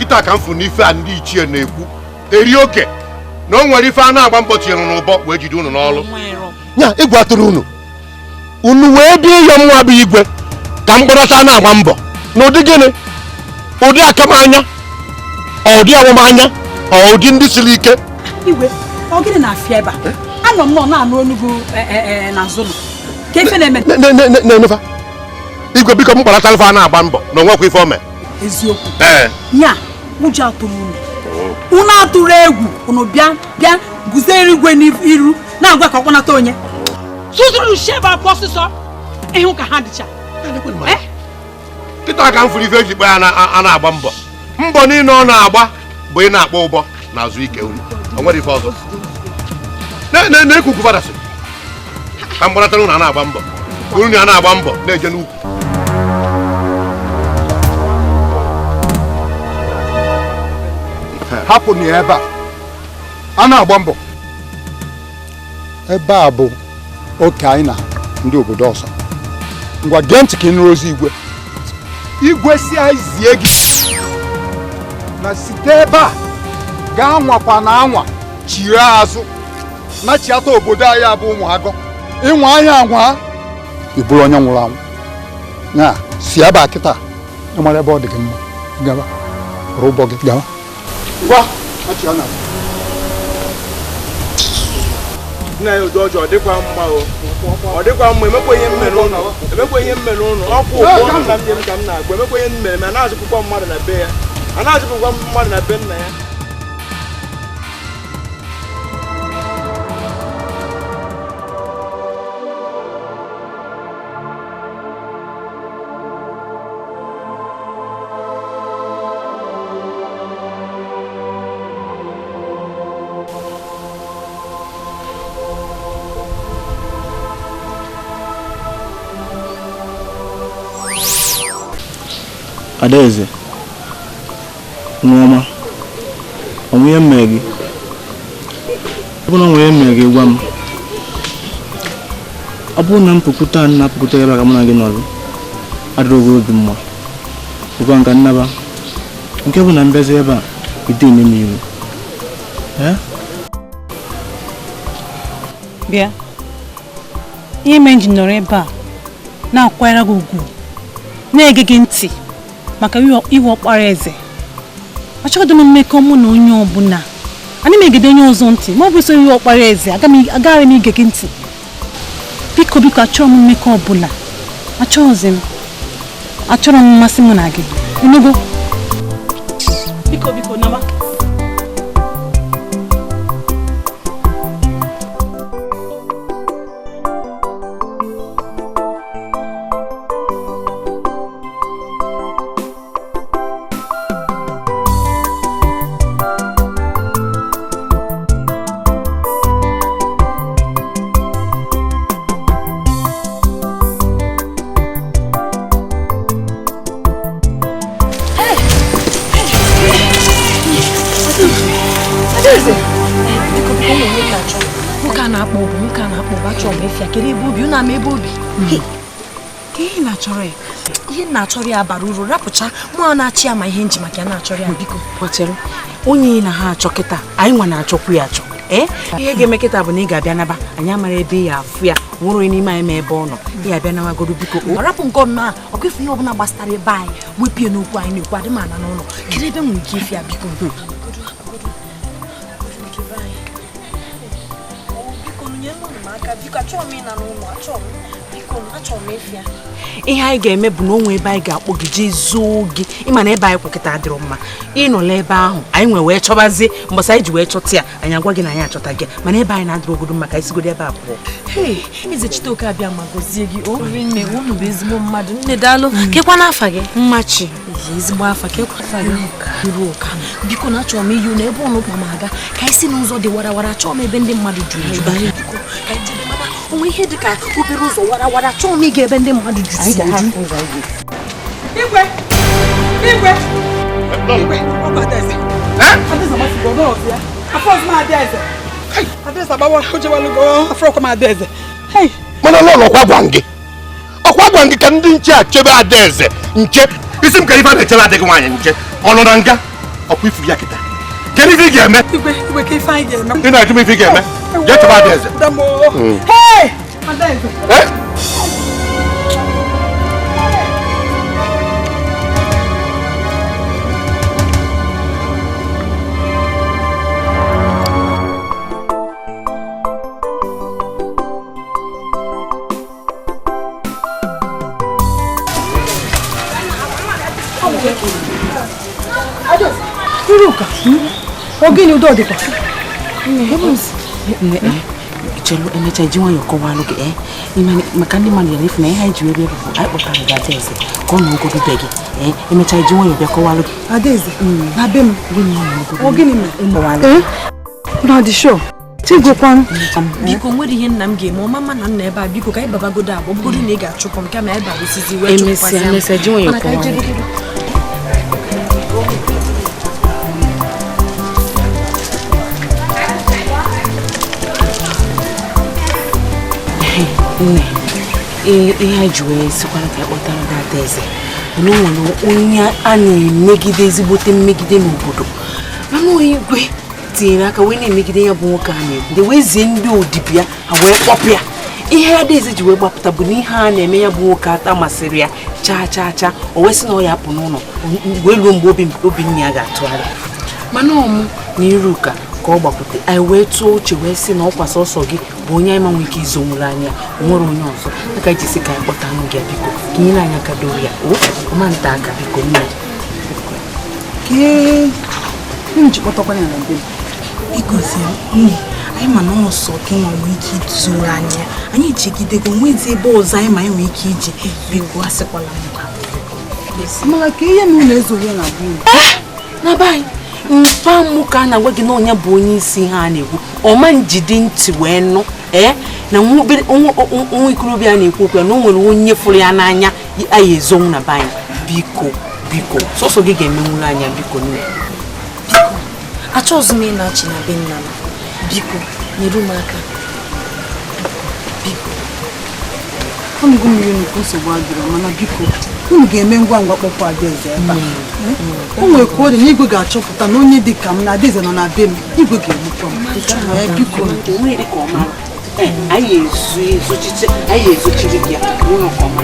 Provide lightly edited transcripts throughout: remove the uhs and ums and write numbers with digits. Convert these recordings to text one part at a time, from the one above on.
Kịta ka m fụ n'ife a ndị ichie na-ekwu eri oke na o nwere ife a na-agba mbọ tinyere n'ụbọ wee jide unu n'ọlụ. Nya egwu atụrụ unu unu wee bịa ịyọ nwa bụ igwe ka m kpọrọta na-agba mbọ n'ụdị gịnị? Ụdị akamanya, ụdị awụmanya, ụdị ndị siri ike. Igwe, ọ gịnị na-afịa ebe a? Anọ m nọ na-anụ onugbu n'azụ nọ. Ka ife na-eme? Na-emefa. Igwe biko m kpọrọta ife a na-agba mbọ na onwekwa ife o mee. Eziokwu. Nya, ụjọ atụrụ unu. Unu atụrụ egwu, unu bịa bịa guzere igwe n'iru na-agwa ka ọ kpọnata onye. Tụtụrụ shebe apụ ọsịsọ ịhụ ka ha dịcha. Kịta ka m fụrụ ife eji kpọ ya a na-agba mbọ. Mbọ niile ọ na-agba bụ ị na-akpọ ụbọ n'azụ ike unu. O nwere ife ọzọ. Na-ekuku fadasị. Ka m gbaratara unu a na-agba mbọ. Unu a na-agba mbọ na-eje n'ukwu. Hapụ na ebe a na-agba mbọ. Ebe a bụ oke anyị na ndị obodo ọzọ. Ngwa gee ntị ka ị nụrụ ozi igwe. Igwe si anyị zie gị na site ebe a gaa nwakwa na anwa chiri azụ na chiata obodo anyị abụ ụmụ agọ. Ịnwa anyị anwa ị bụrụ onye nwụrụ anwụ. Na si ebe a kịta ịmara ebe ọ dị gị mma gaba rụọ ụgbọ gị gawa. Ngwa achịa na nna ya ụdị ọjọọ dịkwa mma o. Ọ dịkwa mma emekwa ihe mmere ụnụ. Emekwa ihe mmere ụnụ. Ọkwụ ụgbọ nna m dị m ka m na-agba. Emekwa ihe mmere ma na-azụpụkwa mmadụ na be ya. A na-azụpụkwa mmadụ na be nna ya. Adaeze, nwa ọma, ọ nwunye mmee gị? Ọ bụrụ na nwunye mmee gị gwa m. Ọ bụrụ na m pụkwuta na apụkwuta ebe a ka mụ na gị nọrọ, adịrọ gị obi mma. Bụkwa nka nnaba, nke bụ na mbezi ebe a, ide eme m iwu. Bịa, ihe mere m ji nọrọ ebe a na-akwanyere gị ugwu, na-ege gị ntị maka iwe ọkpara eze. Achọghị m mmekọ mụ na onye ọbụla. Ana m egede onye ọzọ ntị ma ọ bụ so iwe ọkpara eze agaghị m ige gị ntị. Biko biko achọrọ m mmekọ ọbụla. Achọghịzi m. Achọrọ m mmasị mụ na gị. Enugo. Biko biko nama. Ihe na-achọrọ ya bara uru rapụcha mụ na-achị ya ma ihe nji maka ya na-achọrọ ya biko kwachere onye na ha achọ kịta anyị nwa na-achọkwu ya achọ. Ihe ga-eme kịta bụ na ị ga-abịa naba anyị amara ebe ya afụ ya nwere onye n'ime anyị ma ebe ọ nọ ị ga-abịa nawagodo biko ọ rapụ nke ọma ọkụ ife ihe ọbụla gbasara ebe anyị wepụ n'okwu anyị na-ekwu adị m ana n'ụlọ kedu ebe m nwere ike ife ya biko ihe anyị ga-eme bụ na onwe ebe anyị ga-akpọ gị jee zoo gị ịma na ebe anyị kwụ kịta adịrọ mma ịnọla ebe ahụ anyị nwe wee chọbazie mbọsị anyị ji wee chọta ya anyị agwa gị na anyị achọta gị mana ebe anyị na-adịrọ ogodo maka isigodo ebe a pụọ. Eze Chiteoke abịa ma gọzie gị o nne unu bụ ezigbo mmadụ nne daalụ kekwa n'afa gị Mmachi ezigbo afa kekwa afa gị Iruka biko na achọrọ m iyi unu ebe ụnụ kpọ m aga ka anyị si n'ụzọ dị warawara achọrọ m ebe ndị mmadụ juru eju biko ka anyị jebe mana onwe ihe dị ka obere ụzọ warawara achọrọ m ịga ebe ndị mmadụ juru eju. Igwe! Igwe! Igwe! Ọ bụ Adaeze. Adaeze agbasigo n'ọzọ ya. Afọ ọzọ m Adaeze. Adaeze agbawa ojewalugo afọ ọkwa m Adaeze. Mana lọlọ ọkwa gwa gị. Ọkwa gwa gị ka ndị nche a chebe Adaeze nche. Isi m ka ife a na-echebe adịghị nwaanyị nche. Ọ nọ na nga. Ọkwa ifu ya kịta. Kedu ife ị ga-eme? Igwe ka ife anyị ga-eme. Ị na-ajụ m ife ị ga-eme? Jee chọba Adaeze. Hey! Adaeze. Iruka, ọ gịnị udo dịkwa? Chelu emecha ji nwayọọ kọwalụ gị maka ndị mmadụ ya na-efu na ihe anyị ji wee bịa bụ anyị kpọtara gị Adaeze ka ọ nọgodu be gị emecha ji nwayọọ bịa kọwalụ gị. Adaeze, na be m ọ gịnị mere? Na dị sure. Chigokwanụ. Biko nwere ihe nna m ga-eme ọma mma na nna ebe a biko ka anyị babagodo abụọ bụgodo na ị ga-achụpụ m kama anyị babesizi wee chụpụkwasị ya. Emesịa ji nwayọọ kọwalụ gị. Nne, ihe anyị ji wee sịkwara ka kpọtara gị Adaeze bụ na o nwere onye a na-emegide ezigbote mmegide n'obodo mana igwe tinyere aka wee na-emegide ya bụ nwoke a na-egwu wee zie ndị odibo ya ha wee kpọpụ ya. Ihe Adaeze ji wee gbapụta bụ na ihe a na-eme ya bụ nwoke ata masịrị ya chaa chaa chaa o wee sị na ọ ya apụ n'ụlọ wee ruo mgbe obi nne ya ga-atụgharị. Mana ọmụ na Iruka ka ọ gbapụta anyị wee tụọ uche wee sị na ọkwa sọsọ gị bụ onye anyị ma nwee ike izonwuru anya o nwere onye ọzọ aka ji sị ka anyị kpọta anụ gị biko ka nyere anyị aka doro ya o ọma nta aka biko nne. Nne, anyị ma na ọsọ gị nwa nwee ike izuru anya anyị jigidego nwezi ebe ọzọ anyị ma anyị nwee ike ije biko asịkwala mba. Amala ka ihe na ụlọ ezoghị na be na be anyị mpa mụ ka a na-agwa gị na onye bụ onye isi ha na-ekwu ọma njide ntị wee nụ na nwa ikorobịa na-ekwu okwu ya na o nwere onye fụrụ ya n'anya anyị ezonwu na be anyị biko biko sọsọ gị ga-emenwuru anya biko nne. Biko achọghịzị m ịna-achị na be nna m biko nyere m aka biko. Ọnụgo mmiri nnukwu nsogbu adịrọ mana biko unu ga-eme ngwa ngwa kpọpụ Adaeze ebe a. O nwere ka ọ dị na igwe ga-achọpụta na onye dị ka m na Adaeze nọ na be m igwe ga-egbukwa m. Biko anyị ezochiri gị ya ụlọ ka ọma.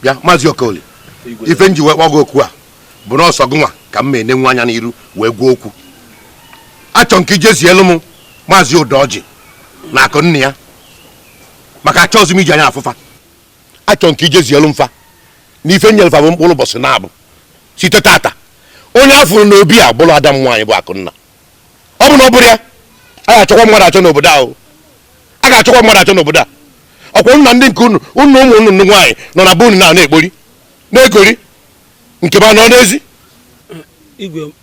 Bịa Maazị Okoli, ife nji wee kpọọ gị okwu a bụ na ọsọ gị nwa ka m ma enenwu anya n'iru wee gwuo okwu. Achọ nke ijezielu m Maazị Udoji na akụ nne ya maka achọghịzi m iji anya afụfa. Achọ nke ijezielu mfa na ife nyelfa bụ mkpụrụ ụbọchị na-abụ site tata onye afụrụ na obi a bụrụ ada m nwaanyị bụ Akụnna. Ọ bụ na ọ bụrụ ya a ga-achọkwa mmadụ achọ n'obodo ahụ. A ga-achọkwa mmadụ achọ n'obodo a. Ọkwa nna ndị nke unu unu ụmụ unu nwaanyị nọ na be unu na-ekpori na-egori nke ba nọ n'ezi.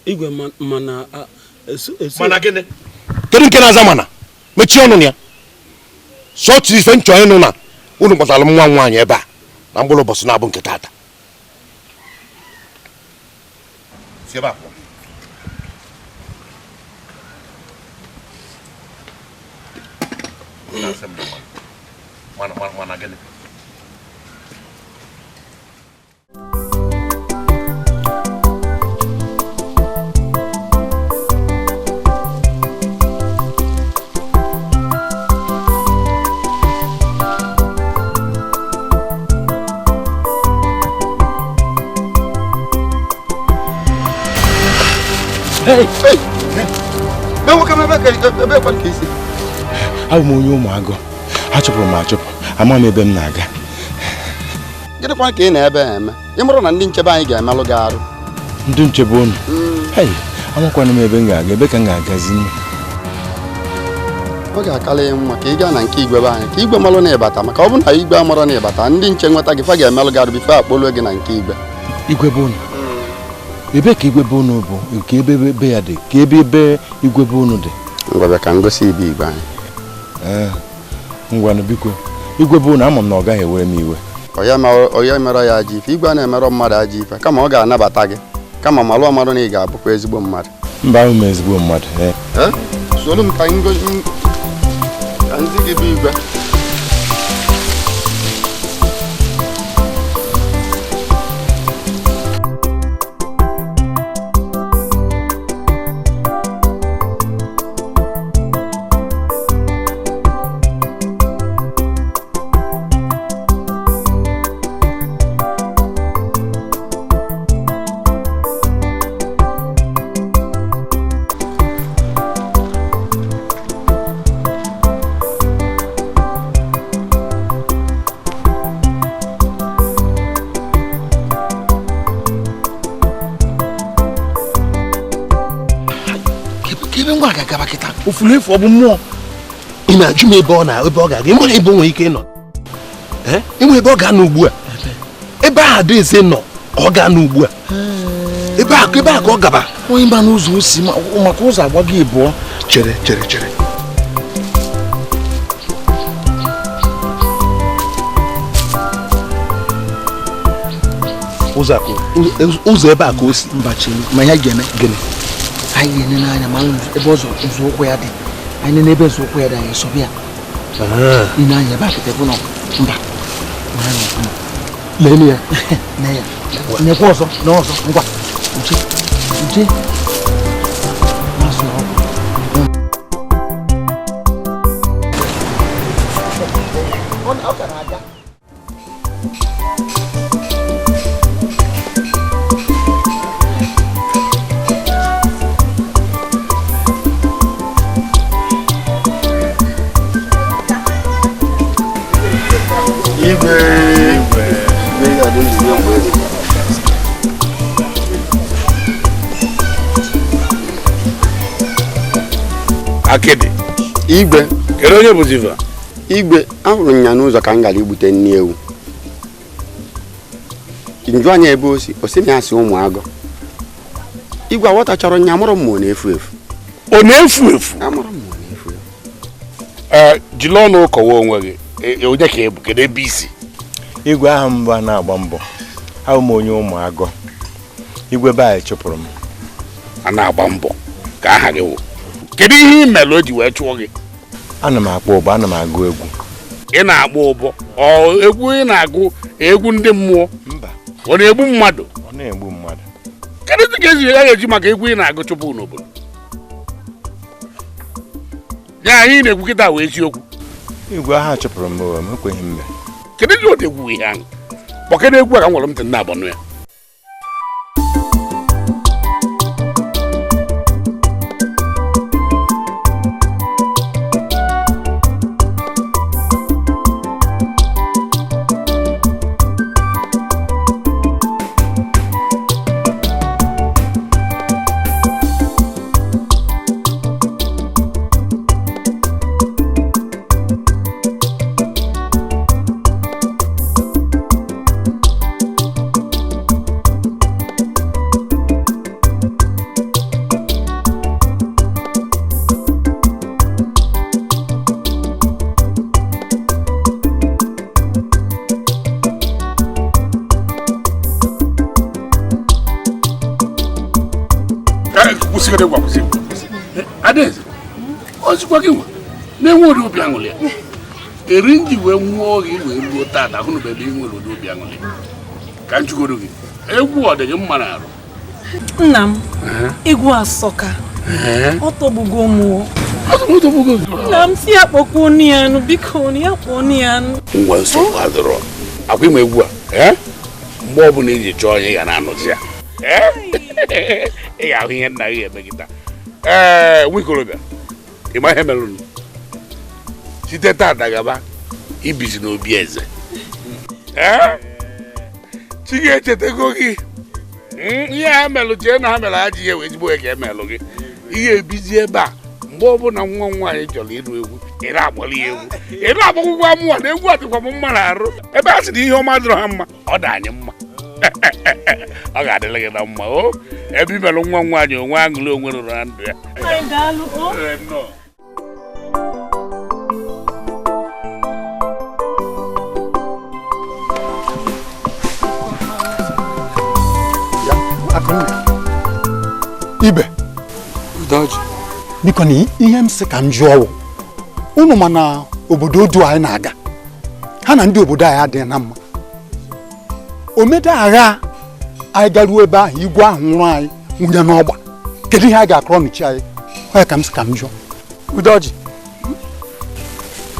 Igwe mana mana gịnị? Kedu nke na-aza mana? Mechie ọnụ ya. Sọtụ ife nchọ ịnụ na unu kpọtara m nwa nwaanyị ebe a na mkpụrụ ụbọchị na-abụ nke tata. Si ebe a pụọ. Mana gịnị? Hey, hey. Abụ m onye ụmụagụ. Achụpụrụ m achụpụ. Ama m ebe m na-aga. Gịnịkwa ka ị na-ebe eme? Ị mụrụ na ndị nchebe anyị ga-emelụ gị arụ. Ndị nchebe unu? Hey, amakwana m ebe m ga-aga, ebe ka m ga-agazi. Ọ ga-akarị mma ka ị gaa na nke igwe be anyị, ka igwe malụ na ịbata, maka ọ bụrụ na igwe amụrụ na ịbata, ndị nche nweta gị fa ga-emelụ gị arụ bifo akpọluo gị na nke igwe. Igwe be unu? Ebe ka igwe be unu bụ, ka ebe ebe ya dị, ka ebe ebe igwe be unu dị. Ngwa bịa ka m gosi ibe igwe anyị. Ee, ngwanụ biko, igwe be unu ama m na ọ gaghị ewere m iwe. Onye mere ya ajọ ife, igwe a na-emerọ mmadụ ajọ ife, kama ọ ga-anabata gị, kama malụ ọmarụ na ị ga-abụkwa ezigbo mmadụ. Mba, ahụ m ezigbo mmadụ. Ee, soro m ka m gosi ka nzi gị bụ igwe. Ofulefu ọ bụ mmụọ ị na-ajụ m ebe ọ na ebe ọ ga-aga ịmara ebe o nwere ike ịnọ ịnwe ebe ọ ga-anọ ugbu a ebe ahụ Adaeze nọ ọ ga-anọ ugbu a ebe a ka ọ gaba onye mba n'ụzọ o si maka ụzọ agba gị ịbụọ chere chere chere ụzọ ebe a ka o si mba chelu ma ya ga-eme gịnị anyị ga-ene n'anya ma ebe ọzọ nzọụkwụ ya dị anyị nene ebe nzọụkwụ ya dị anyị sọbịa ine anya ebe akịta ebe nọ mba lee ya ne ya nekwa ọzọ na ọzọ ngwa nche nche mazụ ọkụ Akịdị. Igwe. Kedu onye bụ Ziva? Igwe, ahụrụ m ya n'ụzọ ka m gara igbute nne ewu. Njụ anya ebe o si, o si na ya si ụmụagụ. Igwe aghọta chọrọ nya amụrụ m ọ na-efu efu. Ọ na-efu efu? Amụrụ m ọ na-efu efu. Ee, jiri ọnụ kọwa onwe gị. Onye ka ị bụ? Kedu ebe i si? Igwe ahụ mbụ a na-agba mbọ. Ahụ m onye ụmụagụ. Igwe be anyị chụpụrụ m. A na-agba mbọ ka aha gị wụ. Kedu ihe ị mere o ji wee chụọ gị? Ana m akpọ ụbọ, ana m agụ egwu. Ị na-akpọ ụbọ? Ọ egwu ị na-agụ egwu ndị mmụọ? Mba. Ọ na-egbu mmadụ? Ọ na-egbu mmadụ. Kedu ka esi ya ga-eji maka egwu ị na-agụ chụpụ n'obodo? Ya anyị na-egwu kịta wee eziokwu. Igwe ahụ chụpụrụ m, m ekweghị mme. Kedu ihe ọ na-egwu ihe ahụ? Kpọkene egwu a ka m gwara m ntị na abọnụ ya. Adaeze, ozikwa gị nwa na-enwe ụdị obi aṅụrị ya eri nji wee nwụọ gị wee ruo taata hụnụ ebe ị nwere ụdị obi aṅụrị ka m jụgoro gị egwu ọ dị gị mma n'arụ? Nna m, egwu asọka ọ tọgbugo m. Nna m si ya kpọkwuo nne ya nụ, biko ya kpọọ nne ya nụ. Ngwa nsogbu adịrọ akwa ịma egwu a mgbe ọbụla iji chọọ onye ga na-anụzi ya ị ga-ahụ ihe nna gị eme gị taa. Ee, nwa ikorobịa, ị ma ihe merụnụ? Site taata gaba ibizi n'obi eze. Ee, chi ga-echetego gị ihe ha melụ, chee na ha mere ajọ ihe wee ezigbo ka emelụ gị. Ihe ebizi ebe a mgbe ọbụla nwa nwaanyị chọrọ ịnụ egwu ị na-agbali ya egwu, ị na-agbakwụkwọ amụwa na egwu adịkwa m mma n'arụ. Ebe a sị na ihe ọma dịrọ ha mma, ọ dị anyị mma. Ọ ga-adịrị gị na mma o ebe i melụ nwa nwaanyị onwe aṅụrị onwe rụrụ na ndụ ya. Ibe biko na ihe m sị ka m jụọ unu, ma na obodo odu anyị na-aga ha na ndị obodo anyị adịghị na mma. Omeda agha anyị garuo ebe ahụ igwe ahụ nwụrụ anyị nwunye n'ọgba, kedu ihe a ga-akọrọ n'uchi anyị? Ọ ya ka m sị ka m jụọ. Udoji,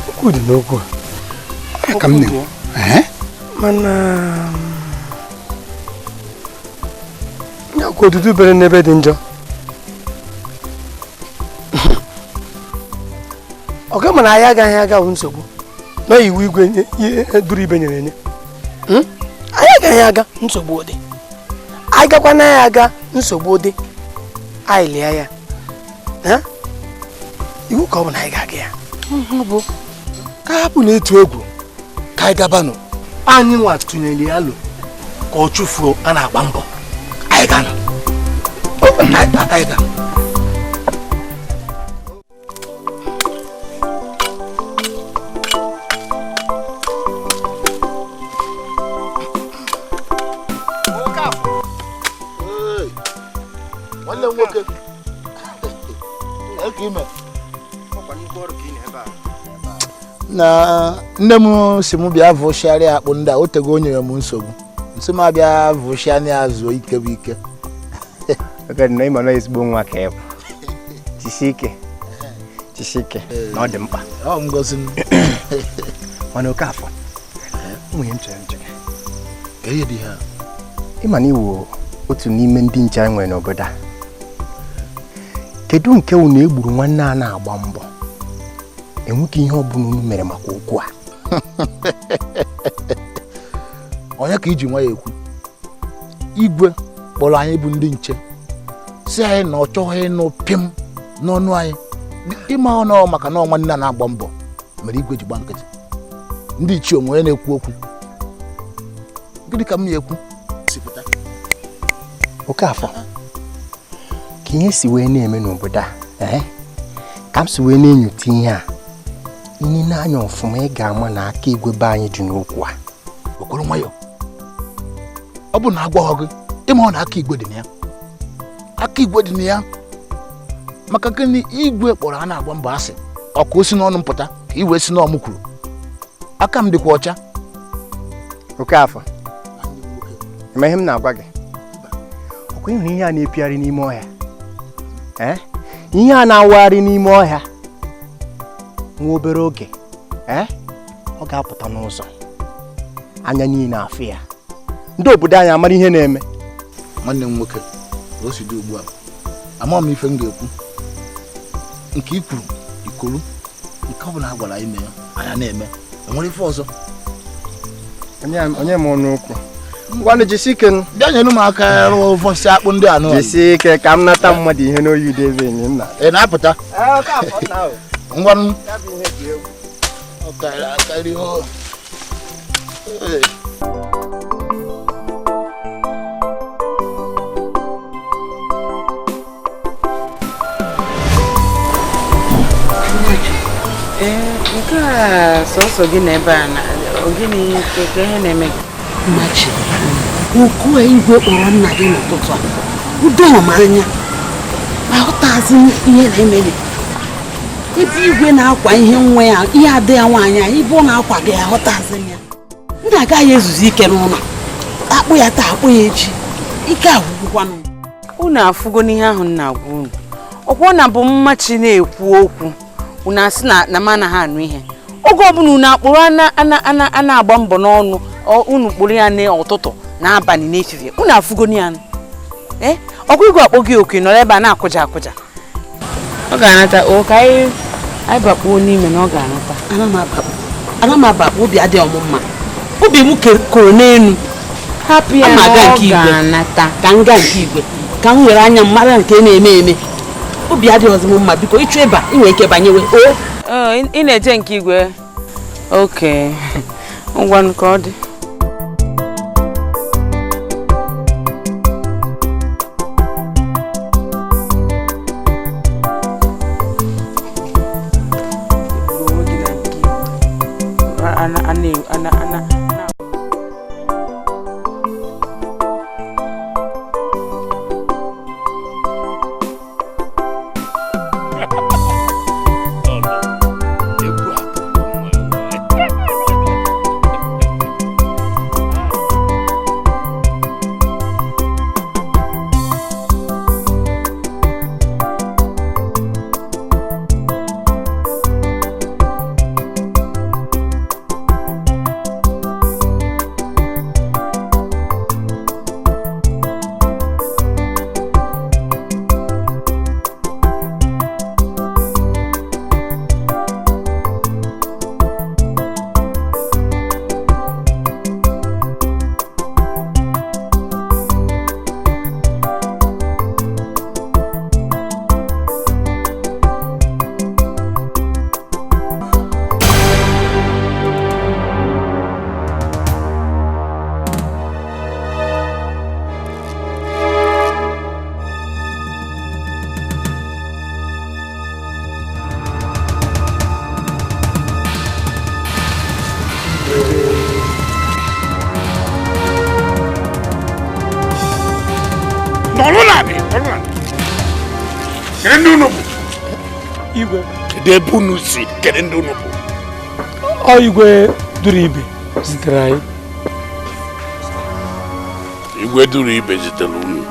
okwu dị n'okwu a ka m na-ekwu. Mana nyakwa odudu bere n'ebe dị njọ. Ọ ga mana anyị agaghị aga nsogbu na iwu igwe duru ibe nyere enye. Anyị agaghị aga nsogbu dị, anyị gakwa na ya aga nsogbu dị, anyị lie ya. Iwu ka ọ bụ na anyị ga-aga ya. Bụ ka hapụ na-etu egwu ka anyị gabanụ. Anyị nwa tụnyere ya alụ ka ọ chụfuo a na-agba mbọ. Anyị ganụ. Anyị ganụ. Na nne m si m bịa vụchịarịa akpụ ndị a, o tego o nyere m nsogbu nsị m abịa vụchịa ya zuo ike bụ ike. Ịma na ezigbo nwa ka ị bụ. Jisie ike na ọ dị mkpa. Ọ ngozi m. Mana Okafọ, nwunye m chere nche. Ihe dị ha. Ịma na iwu otu n'ime ndị nche anyị nwere n'obodo a. Kedu nke unu egburu nwanne a na-agba mbọ? Enweghị ihe ọbụla unu mere maka okwu a. Onye ka iji nwa ya ekwu? Igwe kpọrọ anyị bụ ndị nche si anyị na ọ chọghị ịnụ pịm n'ọnụ anyị. Ịma ọnụ maka na nwanne a na-agba mbọ mere igwe ji gba nkịtị. Ndị ichie onwe onye na-ekwu okwu. Gịnị ka m na-ekwu? Okafọ, ka ihe si wee na-eme n'obodo a, ka m si wee na-enyote ihe a, ihe na-anya ọfụma ị ga-ama na aka igwe be anyị dị n'okwu a. Okoro nwayọ, ọ bụ na agwaghọ gị ịma ọ na aka igwe dị na ya. Aka igwe dị na ya maka gịnị? Igwe kpọrọ a na-agba mbọ asị ọ ka o si n'ọnụ mpụta ka i wee si n'ọmụ kwuru. Aka m dịkwa ọcha. Okafọ, ịma ihe m na-agwa gị? Ọkwa ịhụrụ ihe a na-epigharị n'ime ọhịa? Ihe a na-awagharị n'ime ọhịa nwa obere oge ọ ga-apụta n'ụzọ anya niile afụ ya. Ndị obodo anyị amara ihe na-eme. Nwanne m nwoke, o si dị ugbu a ama m ife m ga-ekwu. Nke i kwuru ikolu, nke ọ bụla a gwara anyị mee anyị na-eme. Enwere ife ọzọ? Onye m ọnụ okwu. Ngwanụ jisi ike. Bịa nyere m aka rụọ ụfọsị akpụ ndị anụ. Jisi ike ka m nata mmadụ ihe n'oyi ude ebe enyi m na. Ị na-apụta? Ngwanụ. Ọ karịrị akarị o. Nke a sọsọ gị na ebe a na gịnị ka ihe na-eme gị? Mmachi, oku a igwe kpọrọ nna gị n'ụtụtụ a udo m anya aghọtazi ihe na-eme gị. Ebe igwe na-akwa ihe nwa ya, ihe adị ya nwaanyị anyị bụ na-akwa gị aghọtazi ya. Ndị agaghị ezuzu ike n'ụlọ, akpụ ya taa akpụ ya echi, ike agwụgwụkwanụ. Unu afụgo n'ihe ahụ m na-agwa unu. Ọkwa na bụ Mmachi na-ekwu okwu unu asị na m anaghị anụ ihe. Oge ọbụla unu akpụrụ a na-agba mbọ n'ọnụ unu kpụrụ ya n'ụtụtụ n'abalị n'efifie unu afụgo ya. Ọkwa igwe akpọ gị oku nọrọ ebe a na-akụja akụja. Ọ ga-anata o ka anyị bakpuo n'ime na ọ ga-anata. Ana m abakpu, obi adịghị m mma. Obi m koro n'elu. Hapụ ya na ọ ga-anata. Ka m gaa nke igwe ka m were anya m mara nke na-eme eme. Obi adịghị m mma, biko ịchụ ebe a ị nwere ike banyewe. Ị na-eje nke igwe? Oke, ngwanụ ka ọ dị. Ọ igwe duru ibe zitere anyị. Igwe duru ibe zitere unu.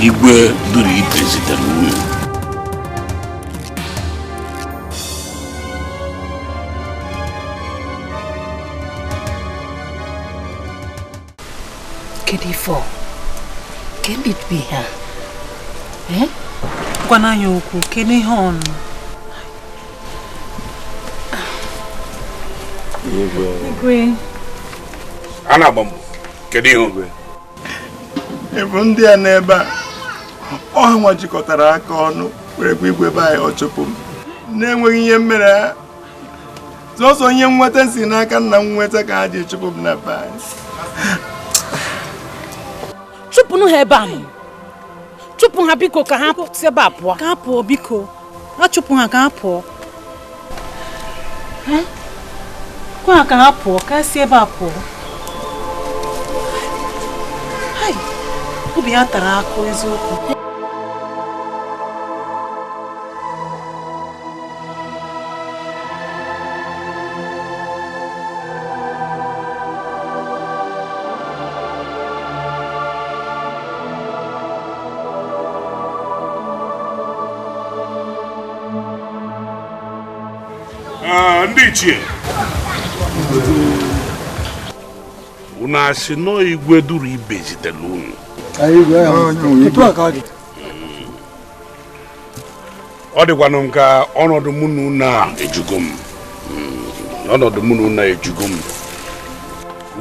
Igwe duru ibe zitere unu. Kedu ife ọ? Kedu ihe a? Gwana anyị okwu, kedu ihe ọnụ? Igwe. A na-agba mbọ, kedu ihe ogwe? Ịbụ ndị a n'ebe a, ọ nwa jikọtara aka ọnụ were gwa igwe be anyị ọ chụpụ m na-enweghị ihe mere ha. Sọsọ ihe nweta si n'aka nna m nweta ka ha ji chụpụ m na be anyị. Chụpụnụ ha ebe a nọ. Chụpụ ha biko ka ha si ebe a pụọ. Ka ha pụọ biko. A chụpụ ha ka ha pụọ. Kwa ha ka ha pụọ, ka ha si ebe a pụọ. Hai, obi ya tara akụ eziokwu. Ndị ichie unu asị nọ igwe duru ibe zitere unu. Ọ dịkwanụ m ka ọnọdụ mụ na unu a ejugo m. Ọnọdụ mụ na unu ejugo m.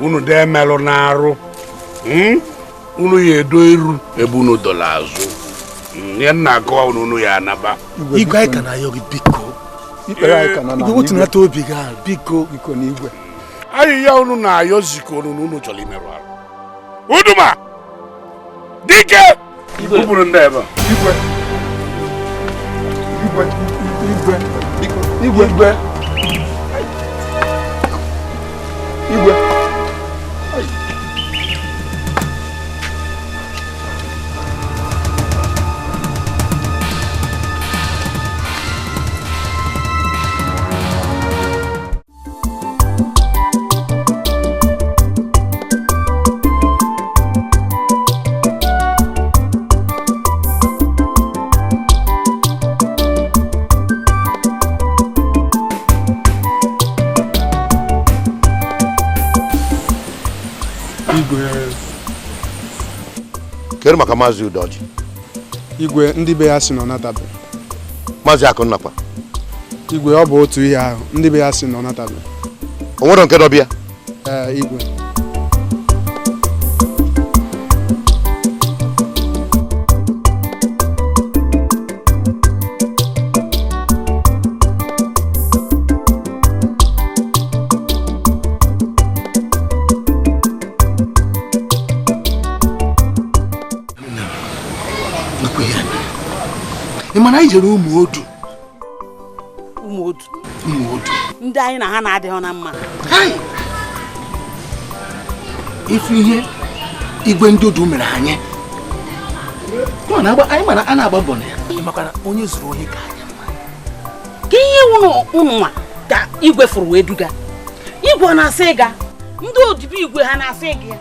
Unu dị emelụ n'arụ. Unu ya edo iru ebe unu dọla azụ. Ihe nna akọwa unu unu ya anaba. Igwe anyị ka na-ayọ gị biko. Igwe wetunata obi gị ahụ biko. Biko na igwe. Ayịya unu na-ayọ zikọ unu na unu chọrọ imerụ arụ. Uduma! Dike! Ụbụrụ ndị ebe a. Igwe. Igwe. Igwe. Igwe. Igwe. Igwe. Kedu maka Maazị Udoji? Igwe ndị be ya si na ọ natabe. Maazị Akụnna kwa? Igwe ọ bụ otu ihe ahụ, ndị be ya si na ọ natabe. O nwere nke dọbịa? Ee, igwe. Mana anyị jere ụmụ odu. Ụmụ odu. Ụmụ odu. Ndị anyị na ha na-adịghị na mma. Ifu ihe igwe ndị odu mere anyị. Anyị mana a na-agba mbọ na ya. Maka na onye zuru ohi ka anyị mma. Ka ihe unu nwa ka igwe fụrụ wee duga. Igwe ọ na-asị ịga? Ndị odibo igwe ha na-asị ịga ya.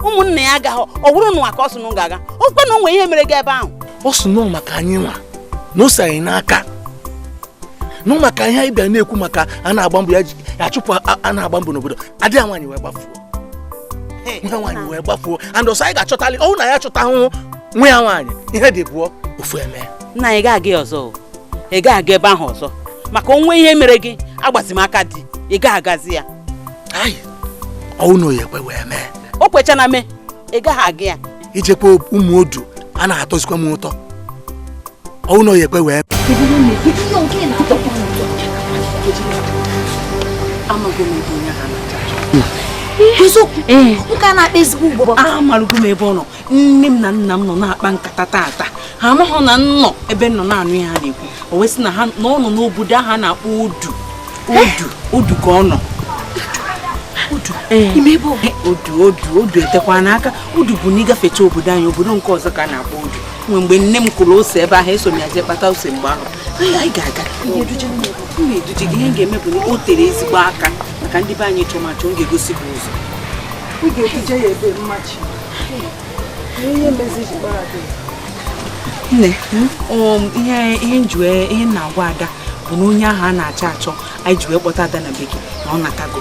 Ụmụnna ya agaghị, ọ bụrụ nwa ka ọ sị na ga-aga. O kwe na o nwee ihe mere gị ebe ahụ. Ọ sị nọ maka anyị nwa. N'ose anyị n'aka nụ maka ihe anyị bịara na-ekwu maka a na-agba mbọ ya achụpụ a na-agba mbọ n'obodo adịghị nwaanyị wee gbafuo nwa nwaanyị wee gbafuo and ọsọ anyị ga-achọtali ọnwụ na ya achọta ahụhụ nwa ya nwaanyị ihe dị pụọ ofu eme. Nna anyị ga-aga ọzọ, ị ga-aga ebe ahụ ọzọ maka onwe ihe mere gị agbazi m aka dị ị ga-agazi ya. Ọnwụ na oyi ekwe wee mee o kwechana mee ị gaghị aga ya. Ijekwa ụmụ odu a na-atọzikwa m ụtọ. Ọwụ na oyekwe wee. Amarugo m ebe ọ nọ. Nne m na nna m nọ na-akpa nkata tata. Ha amaghị na nnọ ebe nọ na-anụ ihe ha na-ekwu. O wee sị na ha na ọ nọ n'obodo ahụ a na-akpọ Odu. Odu, Odu ka ọ nọ. Odu. Odu, Odu, Odu etekwa n'aka. Odu bụ na ịgafecha obodo anyị, obodo nke ọzọ ka a na-akpọ Odu. Mgbe nne m kụrụ ose ebe ahụ eso m ya jee kpata ose mgbe ahụ. Anyị ga-aga. M ga-eduje gị. Ihe m ga-eme bụ na o tere ezigbo aka maka ndị be anyị chọọ ma chọọ m ga-egosi gị ụzọ. Ị ga-eduje ya ebe mmachi. Ihe mezi ji gbara gị. Nne, ihe njiwe ihe m na-agwa Ada bụ na onye ahụ a na-achọ achọ anyị ji wee kpọta Ada na be gị na ọ natago.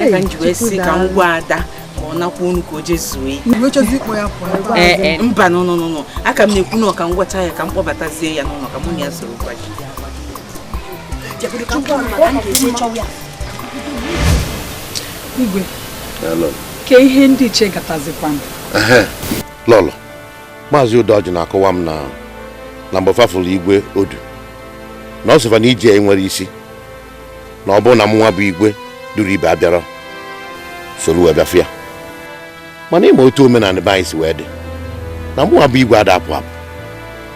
Ee, ka m ji wee sị ka m gwa Ada ka ọ nakwa unu ka o jee zuo ike. Ee, mba no no no aka m na-ekwu na ọ ka m gwacha ya ka m kpọbatazie ya n'ụlọ ka mụ na ya soro gwa gị. Igwe, ke ihe ndị iche gatazikwanụ. Lọlọ, Maazị Udoji na-akọwa m na mgbe fafụrụ igwe odu na ọ sịfa na ije nwere isi na ọ bụrụ na mụnwa bụ igwe duru ibe abịara soro wee bịafụ ya. Mana ịma otu omenala be anyị si wee dị na mụnwa bụ igwe ada apụ apụ,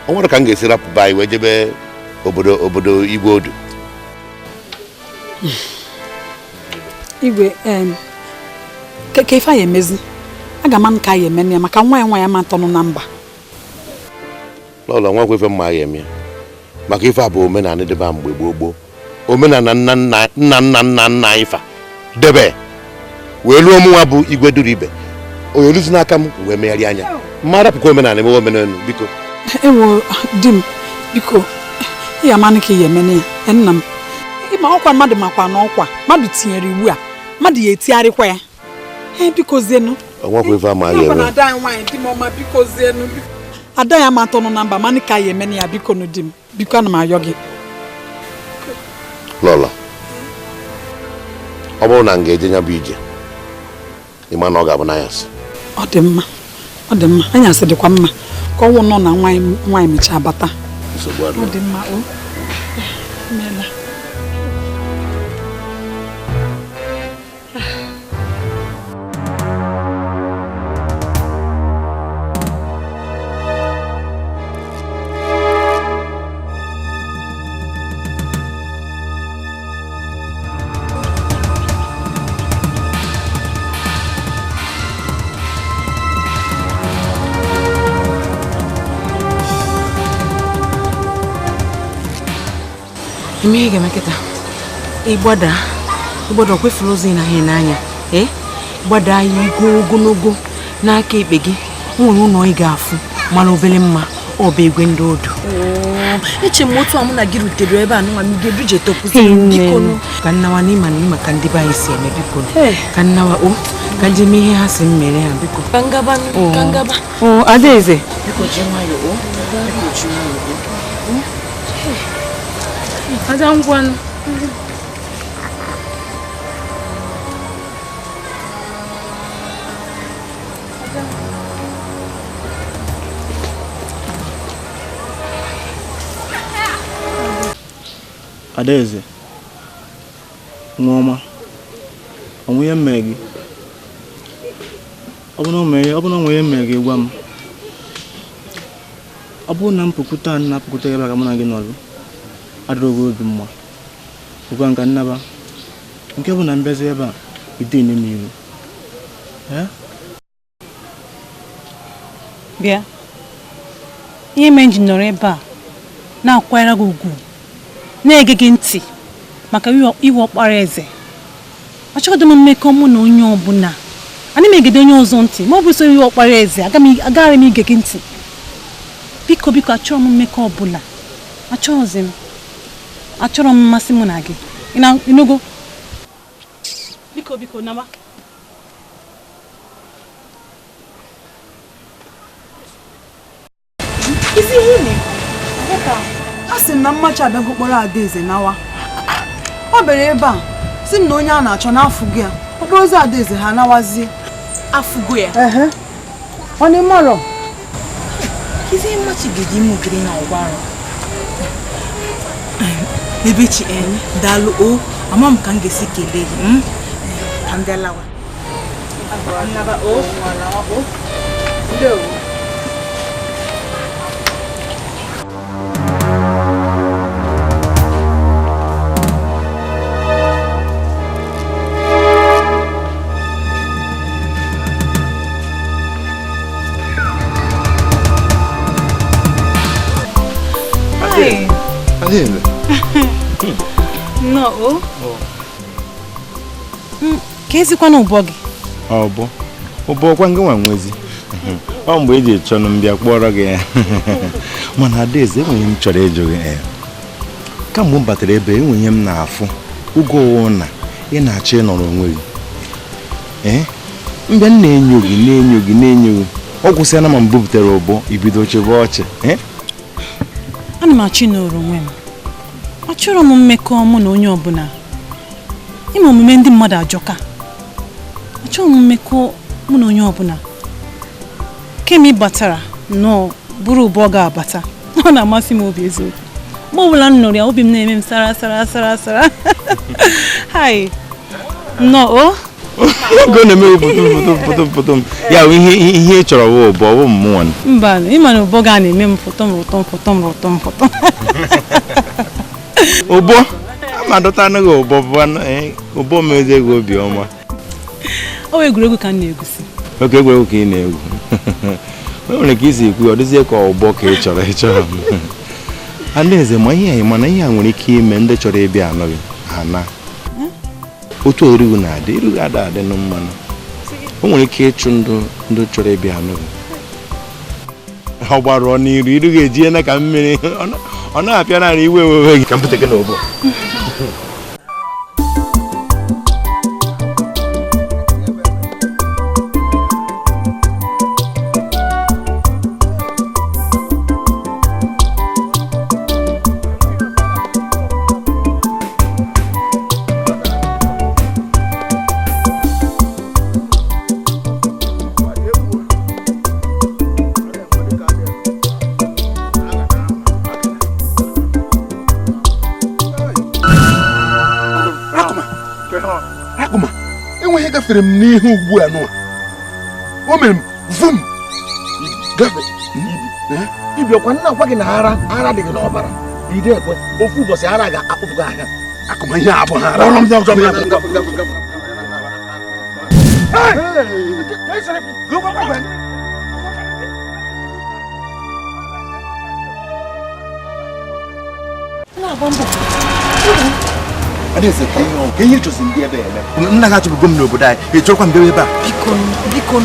o nwere ka m ga-esi rapụ be anyị wee jebe obodo igwe odu. Igwe, ka ife anyị emezi aga m ka anyị eme ya maka nwa ya nwa ya ma ntọnụ na mba. Lọlọ, nwakwa ife mma ya eme maka ife a bụ omenala debe mgbe gboo gboo, omenala nna nna nna nna nna ifa debe wee ruo mụnwa bụ igwe duru ibe onye oluzi n'aka m wee megharị anya mma rapụkwa omenala emewe omenala biko. Ewo di m biko, ị amanụ ka ị ya eme ya nna m Ịma ọkwa mmadụ makwa na ọkwa mmadụ tinyere iwu a mmadụ ya etigharịkwa ya. Biko zienu. Ọnwakwa ife ama ya eme. Ada anyị nwaanyị di m ọma biko zienu. Ada ya ma atọ nọ na mba mana ka ya eme ya biko nụ di m. Biko ana m ayọ gị. Lọlọ. Ọ bụrụ na m ga-eje ya bụ ije. Ịma na ọ ga-abụ n'anyasị. Ọ dị mma. Ọ dị mma. Anyasị dịkwa mma. Ka ọnwụ nọ na nwaanyị mechaa bata. Ọ dị mma o. Meela. Ime ga-emeketa ịgbada ịgbada kwefuru ụzọ ị na-ahịa n'anya gbada ya igo ogologo n'aka ekpe gị nwere ụlọ ị ga-afụ mana obere mma ọ bụ egwe ndị odu. Eche m otu a mụ na gị rutere ebe a nwa m ga-eduje tọpụzi biko nụ. Ka nnawa n'ịma na ịma ka ndị be anyị si eme biko ka nnawa o ka njem ihe ha si m mere ha biko. Ka ngaba ka ngaba. O Adaeze biko ji nwayọọ o biko ji nwayọọ o. Ada ngwanụ. Adaeze, nwa ọma, onwe ihe mere gị? Ọ bụrụ na onwe ihe mere gị gwa m. Ọ bụrụ na m pụkwute na apụkwute ebe a ka mụ na gị nọrọ adịrọ gị obi mma. Ụgwa nka nnaba nke bụ na mbezi ebe a ide m iru. Bịa, ihe mere m ji nọrọ ebe a na-akwanyere gị ugwu na-ege gị ntị maka iwe ọkpara eze. Achọghị m mmekọ mụ na onye ọbụla. Ana m egede onye ọzọ ntị ma ọ bụ so iwe ọkpara eze agaghị m ige gị ntị. Biko biko achọrọ m mmekọ ọbụla. Achọghịzi m. Achọrọ m mmasị mụ na gị. Ịnụgo? Biko biko nawa. Isi ihe na-ekwu. A sị m na mmachi abịago kpọrọ Adaeze nawa. Ọ bịara ebe a sị m na onye a na-achọ n'afụgo ya. Okporo ụzọ Adaeze ha nawazie. Afụgo ya? Ọ na-emarọ. Isi mmachi ga-eji ime ogiri na ọgwarụ. Ebechi daalụ o ama m ka m ga-esi kelee gị ka m bịa lawa. No. Ka ezikwana ụbọ gị? Ọ bụ ọkwa ngị nwa nwezi. Ọ mgbe eji chọnụ m bịa kpọrọ gị ya. Mana Adaeze enweghị m chọrọ ịjụ gị. Kamgbe m batara ebe enweghị m na-afụ oge ụwa na ị na-achọ ịnọrọ onwe gị. Mbịa m na-enyo gị na-enyo gị na-enyo gị. Ọ kwụsịala ma m buputere ụbọ ibido chebe ọchị. Ana m achọ ịnọrọ onwe m. Achọrọ m mmekọ mụ na onye ọbụla. Ime omume ndị mmadụ ajọka. Achọrọ m mmekọ mụ na onye ọbụla. Kemgbe ị batara nnọọ bụrụ ụbọ ga-abata. Ọ na-amasị m obi eziokwu. Mgbe ọbụla m nụrụ ya obi m na-eme m sara sara sara sara. Hai. Nnọọ o. Oge na-eme foto foto m. Ya bụ ihe ị chọrọ bụ ụbọ ọ bụ mmụọ. Mba, ịma na ụbọ ga na-eme m foto m rụtọ m foto m rụtọ m foto. Ụbọ ama dọta anaghị ụbọ bụ ụbọ mezie gị obi ọma. Ọ bụ egwuregwu ka m na-egusi. Oke egwuregwu ka ị na-egwu. O nwere ka isi ekwu ọ dịzie ka ụbọ ka ị chọrọ ịchọrọ. Adaeze ma ihe a mana ihe a nwere ike ime ndị chọrọ ịbịa anọghị ana. Otu eriwu na-adị eriwu ada adị na mmanụ. O nwere ike ịchụ ndụ chọrọ ịbịa anọghị. Ọ gbarụọ n'iru iru ga-eji na ka mmiri ọ na-apịa naanị iwe ewewe gị ka m bute gị n'ụbọ. Enweghị gafere m n'ihu ugbu a nụa. O mere m vum. Gafe. Ibi ọkwa nna gwa gị na ara ara dị gị n'ọbara. Ide ekwe ofu ụbọchị ara ga-akpụpụ gị ahịa. Akụma ihe abụ ha ara. Adaeze ka ihe ọ ka ihe chọzi ndị ebe eme. Nna gị achụpụgo m n'obodo anyị, ị chọrọkwa m bịawa ebe a. Biko biko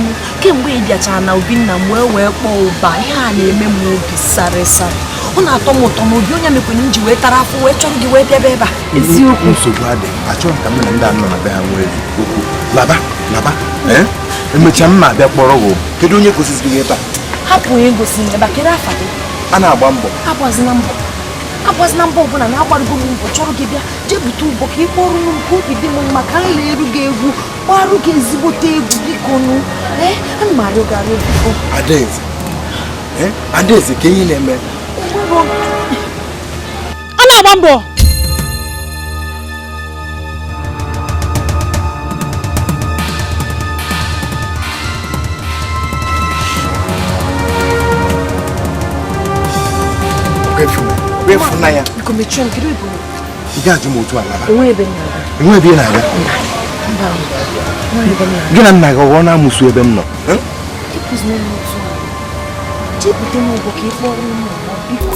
kemgbe ị bịachara na obi nna m wee kpọọ ụba ihe a na-eme m n'obi sarị sarị. Ọ na-atọ m ụtọ n'obi onye mekwere m ji wee tara afọ wee chọrọ gị wee bịaba ebe a. Eziokwu nsogbu adịghị. Achọrọ m ka m na ndị a nọ na be ha nwee okwu. Laba laba. Emechaa m ma-abịa kpọrọ gị. Kedu onye gosiri gị ebe a? Hapụ onye gosi m ebe a, kedu afa gị? A na-agba mbọ. Agbazina mbọ. Agbazina mbọ ọbụla na-agbarugo m mbọ chọrọ gị bịa jee bute ụbọ ka ị kpọrọ m ka obi dị m mma ka m na-eru gị egwu gbarụ gị ezigbote egwu biko nụ. Ana m arịọ gị arịọ biko. Adaeze. Adaeze ka ihe na-eme. A na-agba mbọ. Biko mechie m, kedu ebe ị ga-ajụ m otu alaba? Enwe ebe m na-aga. Enwe ebe ị na-aga? Mba, enwe ebe m na-aga. Gị na nna gị ọ na-amụsụ ebe m nọ? Ịkụziri m otu a. Jee bute m ụbọ ka ị kpọrọ m ụbọ biko.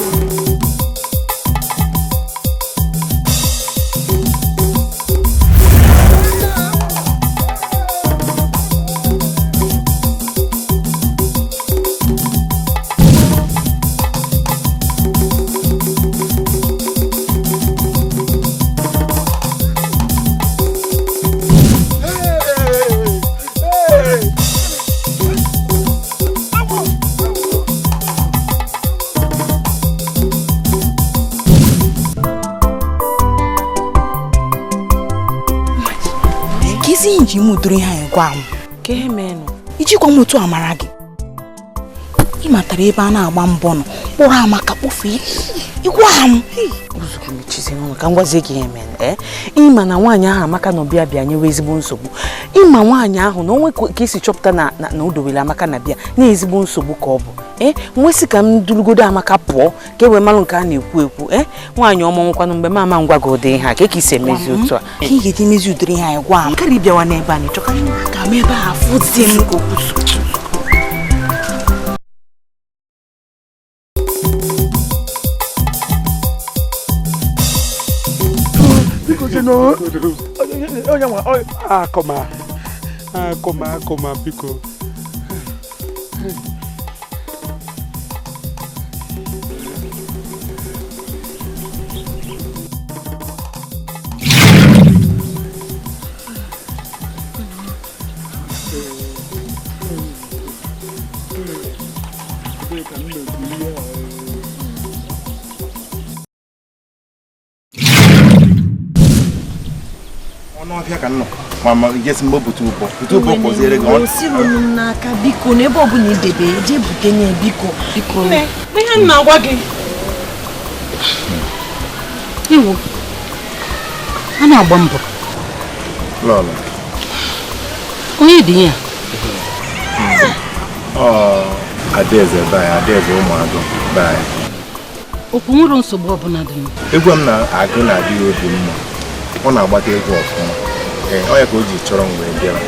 Iji m udiri ihe anyị gwa m ka ihe menụ ijikwa m otu amara gị ị matara ebe a na-agba mbọ nọ kpọrọ Amaka kpọfee ịgwa m ka m gwazie gị ihe menụ. Ịma na nwaanyị ahụ Amaka nọ bịa bịa nyewe ezigbo nsogbu. Ịma nwaanyị ahụ na onwe ka esi chọpụta na na o dowere Amaka na bịa na ezigbo nsogbu ka ọ bụ. Nwesị ka m durugodo Amaka pụọ ka e wee malụ nke a na-ekwu ekwu. Nwaanyị ọma nwekwanụ mgbe mama ngwa gị ụdị ihe a ka esi emezi otu a. Ka ị ga-eji mezi ụdịrị ihe anyị gwa m karịa ịbịawa n'ebe a na-echọka ka m ebe a fụzie m ka okwu. Akọma akọma akọma biko. Mama, yes, mbo butu ụbọ. Butu ụbọ kpọziere gị ọ. Osiri m n'aka biko n'ebe ọbụla idebe jee bute nye biko biko. Nne, ihe m na-agwa gị. Iwu. A na-agba mbọ. Lọlọ. Onye dị ya? Ọ Adaeze be anyị, Adaeze ụmụagụ be anyị. Okwu nwere nsogbu ọbụla dị. Egwu m na-agụ na-adị ya obi mma. Ọ na-agbata egwu ọfụma. Ọ ya ka o ji chọrọ m wee bịara.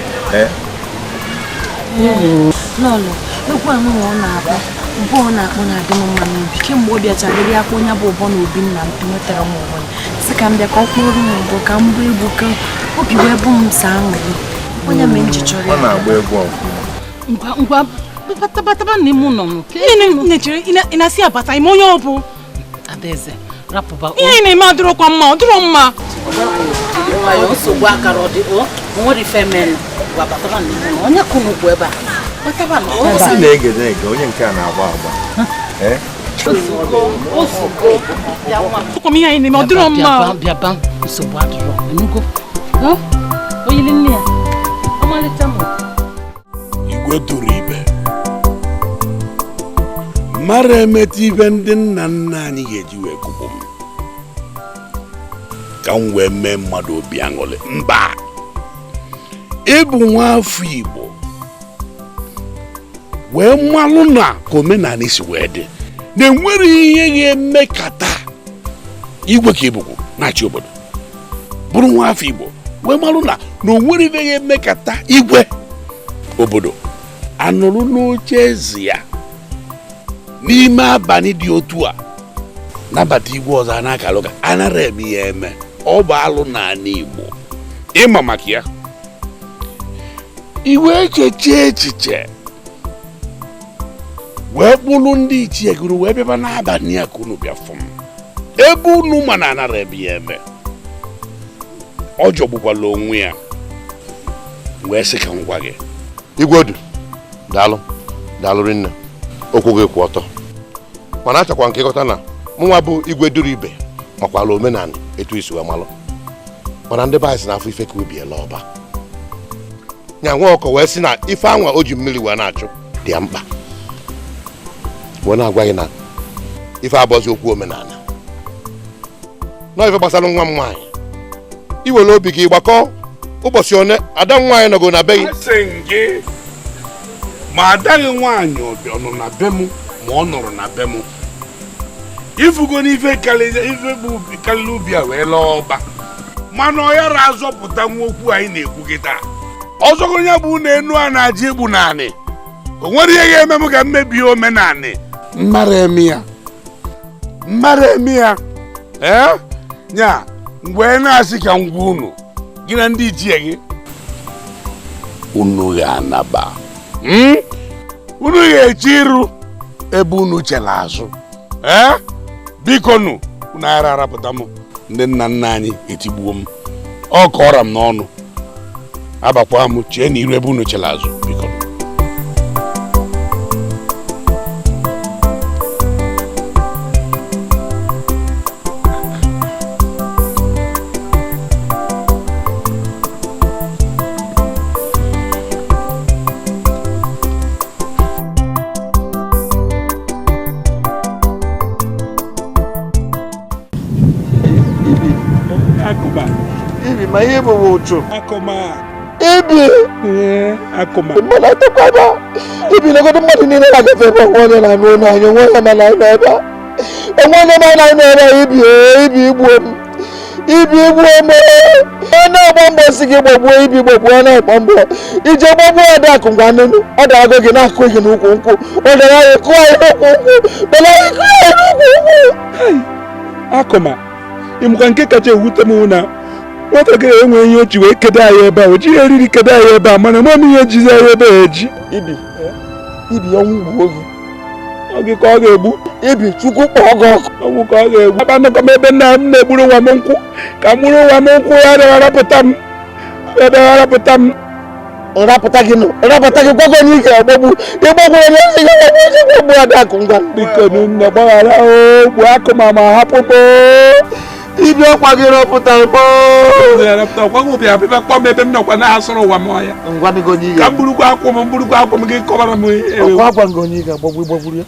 Lọlọ, egwu anụ ọ na-akpọ, ụbọ ọ na-akpọ na-adị m mma n'obi. Kemgbe ọ bịachara ebe akpọ onye bụ ụbọ n'obi nna m enwetara m ụbọ. Sị ka m bịa ka ọ kpọrọ m ụbọ ka m gbaa egwu ka obi wee bụ m saa aṅụrị. Onye mere m ji chọrọ ya. Ọ na-agba egwu ọfụma. Ngwa ngwa bataba n'ime ụlọ m. Nne chere ị na-asị abata ime onye ọ bụ. Adaeze rapụba. Ihe ị na-eme adịrọkwa mma, ọ dịrọ mma. Nsogbu akara ọ dị o nwere ife mere gwa bataba n'ime ụlọ onye kụrụ ụkwụ ebe a bataba n'ụlọ. Ị na-ege na-ege onye nke a na-agba agba. Ozugbo ihe anyị na-eme ọ dịrọ mma. Bịaba nsogbu adịrọ enugo. Oyili nne ya ọmalịcha m. Igwe duru ibe mara emeta ibe ndị nna nna anyị ga-eji wee kụpụ m ka m wee mee mmadụ obi aṅụrị. Mba, Ịbụ nwa afọ Igbo wee mmalụ na ka omenala si wee dị na enwere ihe ga-eme ka taa igwe ka ibụkwu na-achị obodo bụrụ nwa afọ Igbo wee malụ na na onwere ihe ga-eme ka taa igwe obodo anụrụ n'oche eze ya n'ime abalị dị otu a nabata igwe ọzọ a na-akara ụka anara eme ya eme ọ bụ alụ n'ala Igbo ịma maka ya iwe echeche echiche wee kpụrụ ndị ichie gụrụ wee bịaba n'abalị ya ka unu bịa fụ m ebe unu ma na anara eme ya eme ọ jọgbukwala onwe ya wee sị ka m gwa gị Igwe Odu daalụ daalụ rinne okwu gị kwụ ọtọ mana achọkwa nke ịghọta na mụnwa bụ Igwe duru ibe makwala omenala etu isi wee malụ mana ndị be anyị si n'afọ ife ka ubi ele ọba nya nwa ọkọ wee sị na ife anwa o ji mmiri wee na-achụ dị ya mkpa wee na-agwa gị na ife abọzi okwu omenala na ife gbasara nwa m nwaanyị iwere obi gị gbakọ ụbọchị one ada m nwaanyị nọgo na be gị asị gị ma adaghị nwaanyị ọ nọ na be m ma ọ nọrọ na be m ifugo n'ife karịrị ubi a wee lọọ ọba mana ọ yara azọpụta nwa okwu anyị na-ekwu kịta ọzọgo ya bụ na enu a na-aja egbu naanị o nwere ihe ga-eme m ka m mebie omenanị mmara eme ya ee nya mgbe na-asị ka m gwa unu gị na ndị ichie gị unu ga-anaba unu ga-eche iru ebe unu chere azụ ee biko nụ unu aghara arapụta m ndị nna nna anyị etigbuo m ọ kọrọ m n'ọnụ abakwa m chee na iru ebe unu chere azụ biko. Ma ihe bụ ụchụ ibi mmadụ atụkwana ibi legodo mmadụ niile na-agafe ebe onwe onye na-anụ onye anyị onwe onye ma na-anọ ebe a onwe onye ma na-anọ ebe a ibi ibi igbuo m ibi igbuo m ọ na-agba mbọ si gị gbagbuo ibi gbagbuo ọ na-agba mbọ ije gbagbuo Adakụ ngwa nụnụ ọ dara gị na-akụ gị n'ukwu nkwụ ọ dara anyị kụọ anyị n'ukwu nkwụ dara anyị kụọ anyị n'ukwu nkwụ. Akụma ịmụkwa nke kacha ewute m na nwatakịrị enweghị ihe o ji wee kedo anyị ebe a o jighị eriri kedo anyị ebe a mana mama ihe ejizi anyị ebe a eji ibi ibi ọnwụ gbuo gị ọ gị ka ọ ga-egbu ibi Chukwu kpọọ gị ọkụ ọnwụ ka ọ ga-egbu ebe anọkọ m ebe nna m na-egburu nwa m nkwụ ka m gburu nwa m nkwụ ya arapụta m ebe arapụta m nrapụta gị nụ nrapụta gị gwago onye ị ga-agbagbu ịgbagbu onye ị ga-agbagbu onye gbagbu Adakụ ngwa biko nne gbaghara ogbu Akụma ma hapụ m ibi ọkwa gị rọpụta ọkwa kpọm ebe m nọkwa na-asụrụ ụwa m ọya ka m burukwa akwụ m burukwa akwụ m gị kọbara m ọkwa akwa ngị onye ị ga-agbagbu ịgbagburu ya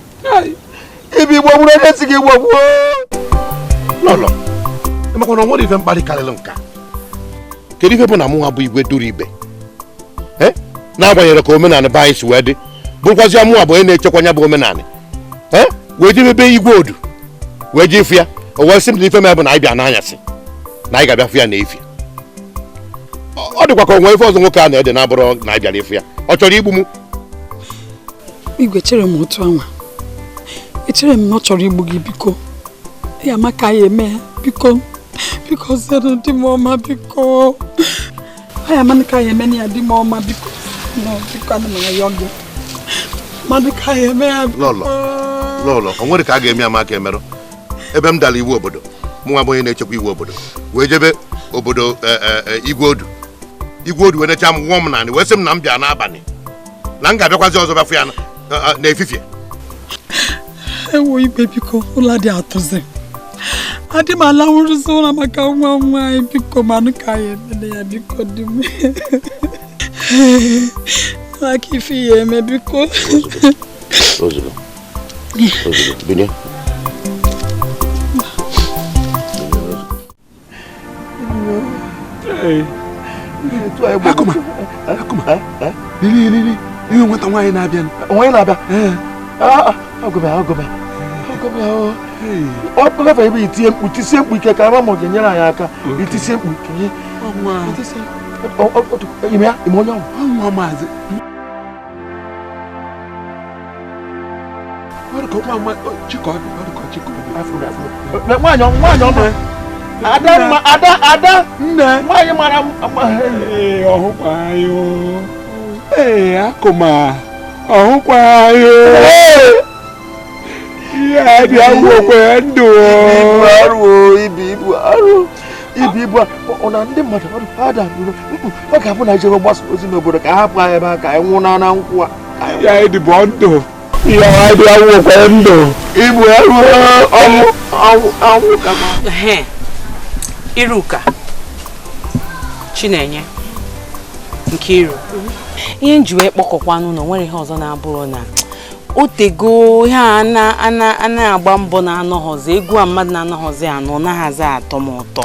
ibi gbagburu onye si gị gbagbuo lọlọ ịmakwa na o nwere ife mkparị karịrị nka kedu ife bụ na mụnwa bụ Igwe duru ibe na-agbanyere ka omenala be anyị si wee dị bụrụkwazị mụnwa bụ onye na-echekwa ya bụ omenala wee jebe Igwe Odu wee jee ịfụ ya o wee sị m na ife m bụ na anyị bịa n'anyasị na anyị ga-abịa fụ ya n'efi ọ dịkwa ka o nwee ife ọzọ nwoke a na-ede na-abụrụ na anyị bịara ịfụ ya ọ chọrọ igbu m. Igwe chere m otu anwa echere m na ọ chọrọ igbu gị biko ya maka ya eme ya biko biko zere di m ọma biko ya maka ya eme ya di m ọma biko biko ana m ayọ gị mmadụ ka ya eme ya. Lọlọ lọlọ o nwere ka a ga-eme ya maka emerụ ebe m dara iwu obodo mụnwa bụ onye na-echekwa iwu obodo wee jebe obodo Igwe Odu Igwe Odu wee necha m nwụọ m naanị wee sị m na m bịa n'abalị na m ga-abịakwazi ọzọ bịafụ ya n'efifie. Ewo Igwe biko ụlọ dị atụzi adị m alawụrụzi ụra maka nwa m nwaanyị biko manụ ka ya emele ya biko di m aka ife ya eme biko. Ozugbo ozugbo binye. Akụma, akụma. Lili, lili. Ihe nwata nwaanyị na-abịa. Nwaanyị na-abịa? Agụba, agụba. Agụba, ọ gafe ebe itinye mkpu, tisie mkpu ike ka ama ma ọ ga-enyere anyị aka. Itisie mkpu ike. Ime ya, ime onye ọnwụ. Nwa maazị. Nwaanyị ọma. Ada mma, ada, ada. Nne. Nwaanyị mara mma. Ee, ọhụkwa anyị o. Ee, akụma. Ọhụkwa anyị o. Ihe a dị awụokwe ndụ o. Ibu arụ o, ibu ibu arụ. Ibu ibu a, ọ na ndị mmadụ ada ọ ga-abụ na ijebe mgbasa ozi n'obodo ka hapụ anyị ebe a ka anyị nwụ na nkwụ a. Ihe anyị dị bụ ndụ. Ihe anyị dị awụokwe ndụ. Ibu arụ ọnwụ ọnwụ ọnwụ ka. Iruka, Chinenye, Nkiru, ihe nji wee kpọkọkwa n'ụlọ nwere ihe ọzọ na-abụrụ na otego ihe a na-agba mbọ na-anọghọzi egwu a mmadụ na-anọghọzi anọ naghịzi atọ m ụtọ.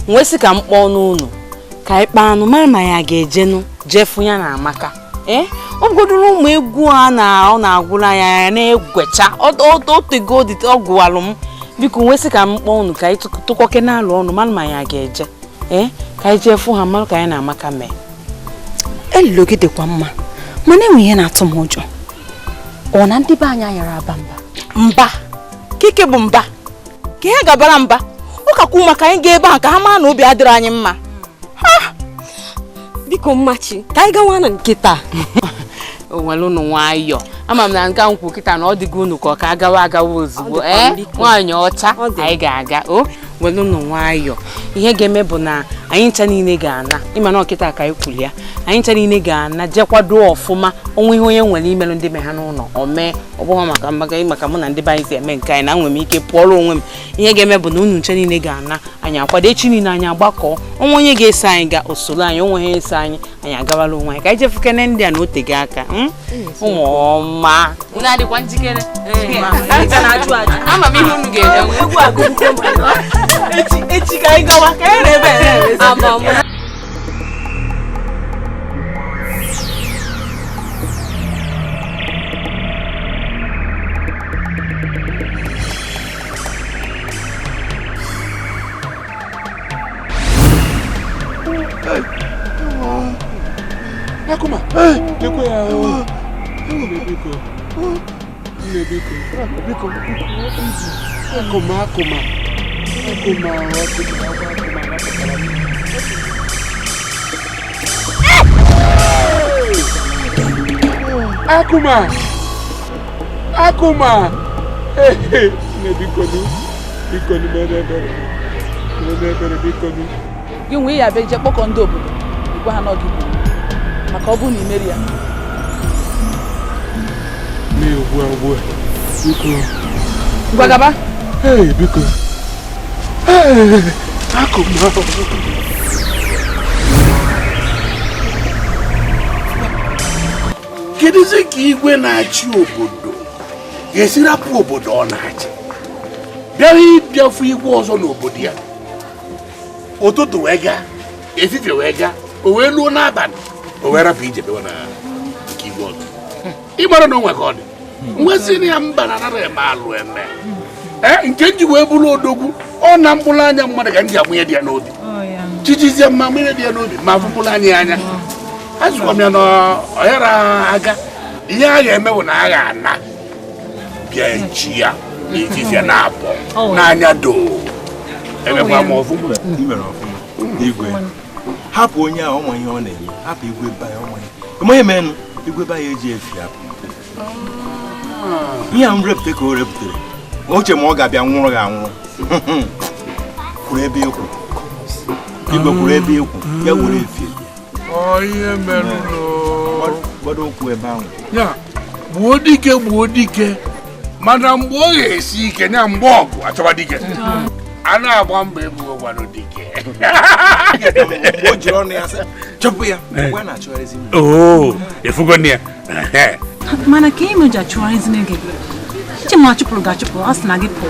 Nwee sị ka m kpọọ n'ụlọ ka anyị kpaa anụ mara ma ya ga-ejenụ jefu ya na Amaka. Ọ bụgodoro ụmụ egwu a na ọ na-agwụrụ anyị anya na-egwecha otego ọ gwụwalụ m. Biko nwee sị ka m kpọọ unu ka anyị tụkọke na-alụ ọnụ mara ma ya ga-eje ka anyị jee fụ ha mara ka anyị na Amaka mee. Elilo gị dịkwa mma mana enwe ihe na-atụ m ụjọ. Ọ na ndị be anyị ayara aba mba. Mba kike bụ mba ka ihe gabara mba ụkakwu maka anyị ga ebe a ka ha mara na obi adịrị anyị mma. Biko mmachi ka anyị gawa na nkịta. O nwere unu nwayọọ. Ama m na nga nkwụ kịta na ọ dịgo unu ka ọ ka agawa agawa ozugbo. Nwaanyị ọcha anyị ga-aga o nwere unu nwayọọ. Ihe ga-eme bụ na anyị ncha niile ga-ana ịma na ọkịta ka anyị kwuli ya anyị ncha niile ga-ana jee kwado ọfụma onwe ihe onye nwere imelụ ndị be ha n'ụlọ o mee ọ bụghị maka maka maka mụ na ndị be anyị si eme nke anyị na nwere m ike pụọrọ onwe m. Ihe ga-eme bụ na unu ncha niile ga-ana anyị akwado echi niile anyị agbakọ onwe onye ga-eso anyị ga osoro anyị onwe ha eso anyị anyị agawala onwe anyị ka anyị jefukene ndị a na otego aka. Ụmụ ọma unu adịkwa njikere? Ama m ihe unu ga-eme. Echi ka anyị gawa ka anyị rebe ebe. Akụma, lekwe ya o. Biko, nne biko, biko, akụma, akụma, akụma, akụma, akụma, akụma, akụma, nne biko nu, biko nu mere ebere, mere ebere biko nu. Gị nwee ya bịa je kpọkọ ndị obodo, gwa ha na ọ gị gburu. Maka ọ bụrụ na imeri ya. Mee ugbu a ugbu a. Biko. Ngwa gaba. Hey, biko. Hey, akụma. Kedụzi ka igwe na-achị obodo ga-esi rapụ obodo ọ na-achị bịara ịbịafụ igwe ọzọ n'obodo ya ụtụtụ wee gaa efifie wee gaa o wee luo n'abalị o wee rapụ ije bewa na nke igwe ọzọ ịgbara na onwe ka ọ dị nwesị na ya mba na anara eme alụ eme nke nji wee bụrụ odogwu ọ na mkpụrụ anya mmadụ ka m ji amụnye dị ya n'obi chichizie mma mụnye dị ya n'obi ma afụ mkpụrụ anya ya anya azụkwa m ya na ọghara aga ihe a ga-eme bụ na a ga-ana bịa echi ya na ififie na-abọ n'anya doo emekwa m ọfụma. Igwe hapụ onye ahụ ọma ihe ọ na-eme hapụ igwe be ya ọma ihe ịma emenụ igwe be ya eji efi hapụ ihe a m repụta ka o repụtere oche ma ọ ga-abịa nwụrụ gị anwụrụ kwuru ebe ịkwụ igwe kwuru ebe ịkwụ ya were efi gbado ụkwụ ebe ahụ ya gbuo dike mana mgbe ọ ga-esi ike ya mgbe ọgụ achọba dike a na-agba mbọ ebugo gwado dike o jiri ọnụ ya sị chọpụ ya mgbe a na-achọgharịzi m oo efugo nne ya mana ka ime ji achụgharịzi gị Chima chụpụrụ gị achụpụ ọ sị na gị pụọ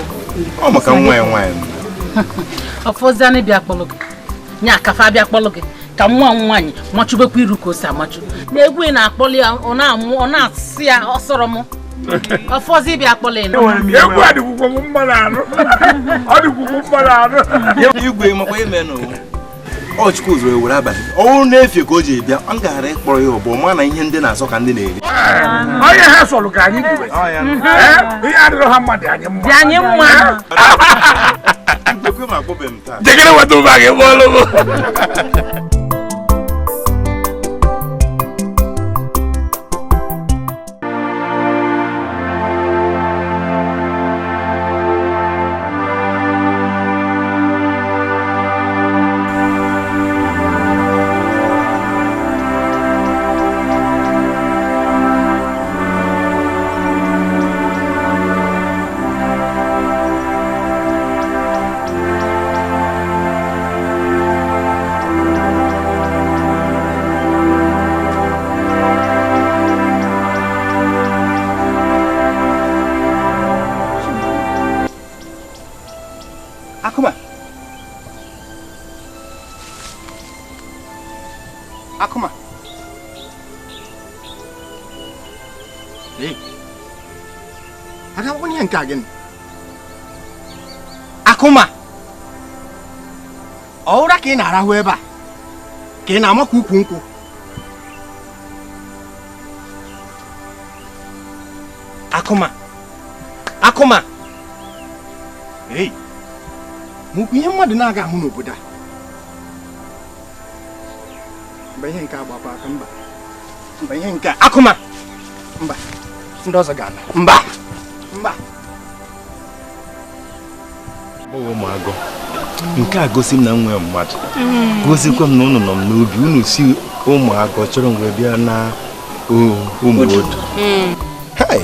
ọ maka nwa ya nwaanyị ọfọzianị bịa kpọlụ gị nya kafa bịa kpọlụ gị Ka nwa nwaanyị machubekwa iru ka o si amachu. Na egwu ị na-akpọli ya ọ na-amụ ọ na-asị ya ọ sọrọ m. Ọfọzi ịbịa akpọli ya. Egwu adịkwukwo m mma na-arụ. Ọ dịkwukwo mma na-arụ. Igwe makwa ime n'ụwa. Ọ Chukwu zoro ewere abalị. Ọnwụ na-efe ka o ji bịa, ọ gaghara ịkpọrọ ya ụbọ ma na ihe ndị na-asọ ka ndị na-eri. Onye ha sọrọ ka anyị diwe. Ihe adịrọ ha mma dị anyị mma. Dị anyị mma. Jekere weta ụba gị bọọlụ m. Akuma. Akuma. Hey. Aga onye nke a gịnị? Akuma. Ọ ụra ka ị na-arahụ ebe a? Ka ị na-amakwa ukwu nkwụ? Akuma. Akuma. Hey. Mukwu ihe mmadụ na-aga ahụ n'obodo a. Mba ihe nke agbakwa aka mba. Mba ihe nke Akuma. Mba. Ndị ọzọ ga-ana. Mba. Mba. Ụmụagọ. Nke a gosi m na m nwee mmadụ. Gosikwa m na unu nọ m n'obi unu si ụmụagọ chọrọ m wee bịa na ụmụodu. Hai.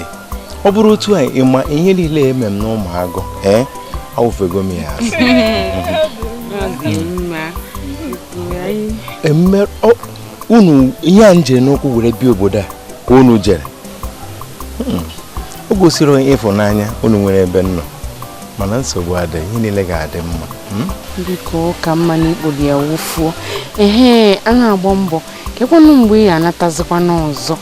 Ọ bụrụ otu a ịma ihe niile eme m na ụmụagọ ee awụfego m ya asị. Unu ihe a njere n'ụkwụ were bịa obodo a ka unu jere. O gosiri ịfụnanya unu nwere ebe m nọ mana nsogbu adịghị, ihe niile ga-adị mma. Biko ka mma na ikpoli ya wụfuo. Ehe, a na-agba mbọ kekwanụ mgbe ị anatazikwa n'ọzọ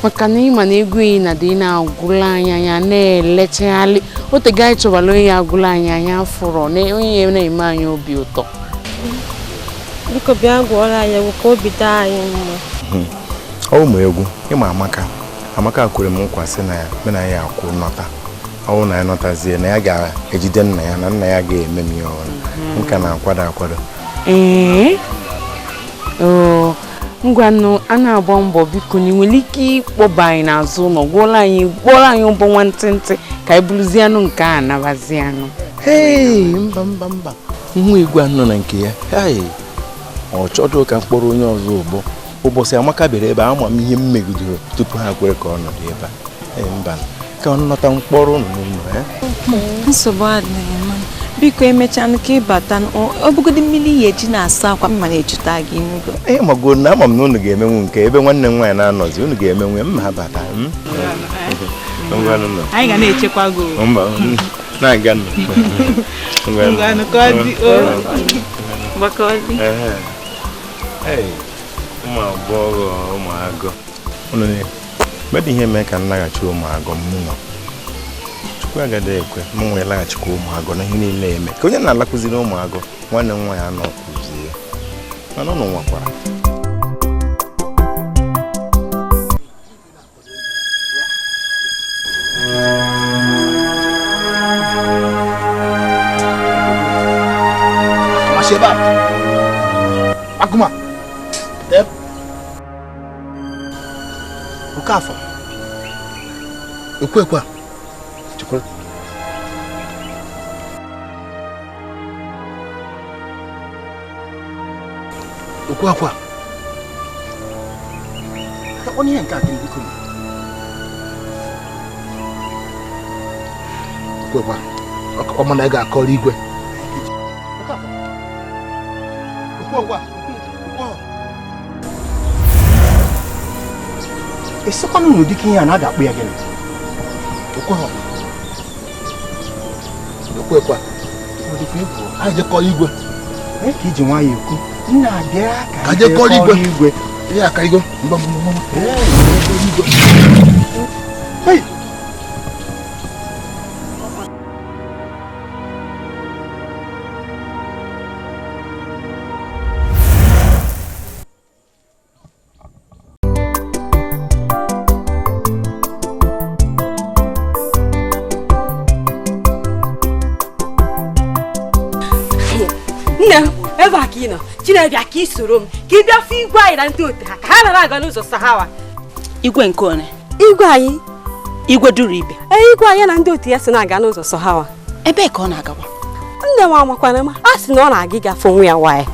maka na ịma na ego ị na dị na-agwụla anyị anya na-elechagharị otego anyị chọbala onye agwụla anyị anya fụrọ na onye na-eme anyị obi ụtọ. Biko bịa gwọọrọ anyị egwu ka obi daa anyị mma. Ọ ụmụ egwu ịma Amaka. Amaka kwere m nkwa sị na ya mụ na ya akwụ nọta. Ọ na ya nọtazie na ya ga-ejide nna ya na nna ya ga-eme m ihe ọbụla. M ka na-akwado akwado. Ee. Ngwanụ a na-agba mbọ biko na ị nwere ike ịkpọba anyị n'azụ ụlọ gwọọrọ anyị ụbọ nwantịntị ka anyị bụrụzie anụ nke a nabazie anụ. Hei, mba mba mba. Nwa igwe anọ na nke ya. Hei. Ọ chọdụ ka mkpọrọ onye ọzọ ụbọ. Ụbọchị Amaka bịara ebe a ama m ihe m megidere tupu ha kwere ka ọ nọdụ ebe a. Ee, mba. Ka ọ nọta mkpọrọ n'ụlọ ya. Nsogbu adịghị mma. Biko emechaa ka ịbata ọ bụgodị mmiri ya eji na-asa akwa mma na-ejuta gị n'ugo. Ee, mago na ama m na unu ga-emenwu nke ebe nwanne m nwaanyị na-anọzi unu ga-emenwu mma ha bata. Anyị ga na-echekwa gị. Mba, na-aga nụ. Ngwanụ ka ọ dị o. Mgbakọ dị. Ee, ụmụ agbọghọ ụmụagọ. Unu mmadụ ihe mee ka m laghachi ụmụagọ m nwa. Chukwu agaghị ekwe m nwee laghachikwa ụmụagọ na ihe niile eme ka onye na-alakụziri ụmụagọ nwanne m nwaanyị anọ kụzie mana ụnụ nwakwara. Akuma. Okafọ. Ekwekwa. Chekwara. Okwakwa. Onye nke a gịnị biko? Okwekwa. Ọkwa mana ị ga-akọrọ igwe. Okwekwa. Esikwana unu dịka ihe a na-aga akpụ ya gịnị? Okwekwa. Anyị jekọrọ igwe. Ka iji nwayọọ ekwu Nna bịa ka je kọrọ igwe. Ihe akarigo ngwa ngwa ngwa. Hey! Ebe a ka ị nọ, Chinebịa ka ị soro m ka ị bịa fụ igwe anyị na ndị otu ha ka ha nara aga n'ụzọ Sahawa. Igwe nke one? Igwe anyị. Igwe duru ibe? Ee, igwe anyị na ndị otu ya so na-aga n'ụzọ Sahawa. Ebee ka ọ na-agakwa? Nne m amakwana m, a sị na ọ na-aga ịgafe onwe ya nwaanyị.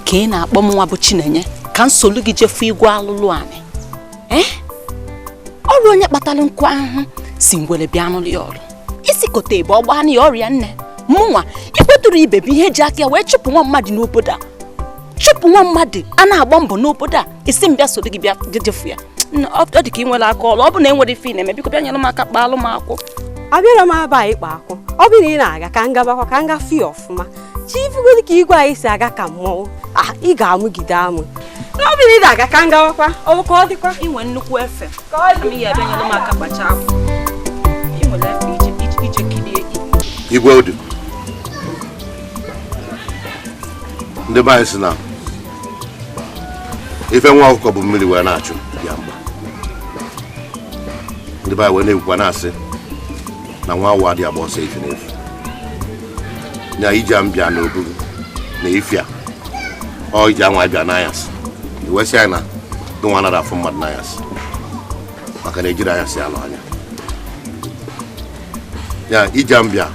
Ka ị na-akpọ m nwa bụ Chinenye ka m solu gị jefu igwe alụlụ anị. Ee? Ọrụ onye kpatara nkụ ahụhụ si ngwere bịa n'ụlọ ya ọrụ. Isi kote ebe ọ gbaa na ya ọrịa nne. Mụnwa igwe duru ibe bụ ihe eji aka ya wee chụpụ nwa mmadụ n'obodo a. Chụpụ nwa mmadụ a na-agba mbọ n'obodo a. Isi m bịa soro gị bịa jefu ya. Ọ dị ka ị nwere aka ọrụ. Ọ bụ na e nwere ife ị na-eme, biko bịa nyere m aka kpaalụ m akwụ. Abịara m aba ịkpa akwụ. Ọ bụ na ị na-aga ka m gabakwa ka m gafe ya ọfụma. Chi ifugodi ka igwe anyị si aga ka mmọnwụ. Ị ga-amụgide amụ. Ọ bụ na ị na-aga ka m gabakwa, ọ bụ ka ọ dịkwa. Ị nwere nnukwu efe. Ka ọ dị. Ya bịa nyere m aka kpachaa akwụ. Ị nwere efe ije kirie. Igwe Udu. Ndị be anyị sị na ife nwa ọkụkọ bụ mmiri wee na-achụ ya mgba. Ndị be anyị wee na-ekwukwa na-asị na nwa awọ adịghị agba ọsọ efu n'efu. Na ije m bịa n'oburu na ifia ọ ije anwa bịa n'anyasị. Iwe sị anyị na gị nwa anaghị afụ mmadụ n'anyasị maka na ejiri anyasị alụ anya. Ya ije m bịa